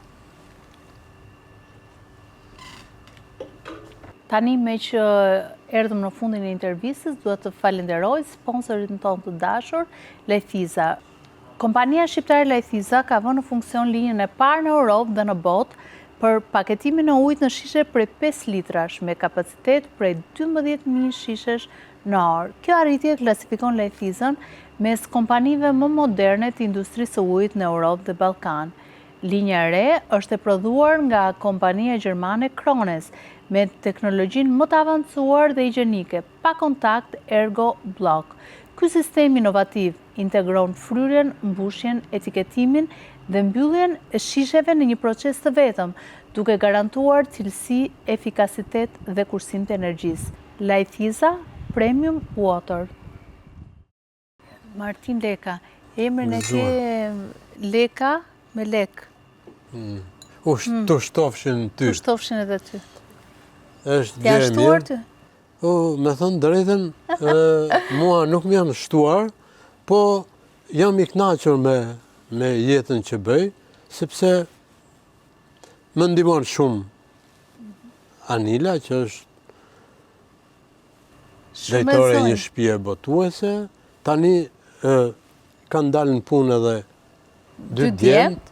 Tani meqë erdhëm në fundin e intervistës, dua të falenderoj sponsorin tonë të dashur, Lajthiza. Kompania shqiptare Lajthiza ka vënë në funksion linjën e parë në Europë dhe në botë për paketimin e ujit në shishe prej 5 litrash me kapacitet prej 12.000 shishesh në orë. Kjo arritje klasifikon Lajthizën mes kompanive më moderne të industrisë së ujit në Europë dhe Ballkan. Linja e re është e prodhuar nga kompania gjermane Krones me teknologjinë më të avancuar dhe higjienike, pa kontakt Ergo Block. Ky sistem inovativ integron fryrjen, mbushjen, etiketimin dhe mbylljen e shisheve në një proces të vetëm, duke garantuar cilësi, efikasitet dhe kursim të energjisë. Lajthiza Premium Water. Martin Leka, emrin e ke Leka me lek. Mm. U mm. të shtofshin ty. Të shtofshin edhe ty. Është gjë e mirë. Ty? O, me thënë të drejtën, mua nuk më janë shtuar, po jam i kënaqur me, me jetën që bëj, sepse më ndihmon shumë Anila, që është drejtore e një shpie botuese, tani kanë dalë në punë edhe dy djemtë,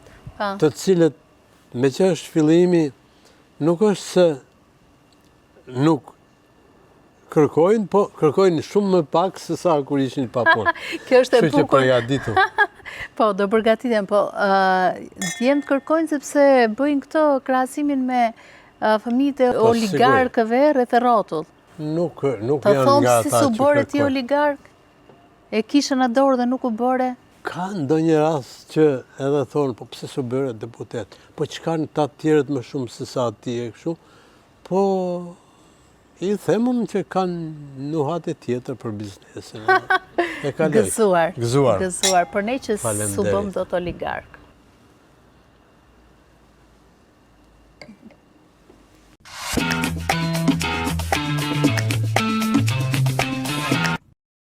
të cilët meqë është fillimi, nuk është se nuk kërkojnë, po kërkojnë shumë më pak se sa kur ishin pa punë. Kjo është e bukur. Kështu që përgatitu. Po, do përgatitem, po djemtë kërkojnë sepse bëjnë këtë krahasimin me fëmijët e po, oligarkëve rreth e rrotull. Nuk, nuk janë nga ata që kërkojnë. Si s'u bëre ti oligark? E kishe në dorë dhe nuk u bëre? Ka ndonjë rast që edhe thonë, po pse s'u bëre deputet? Po ç'kanë këta të tjerët më shumë se sa ti e kështu? Po, i them unë që kanë nuhatje tjetër për biznesin. E kaloj. Gëzuar. Gëzuar. Gëzuar. Për ne që s'u bëmë dot oligark.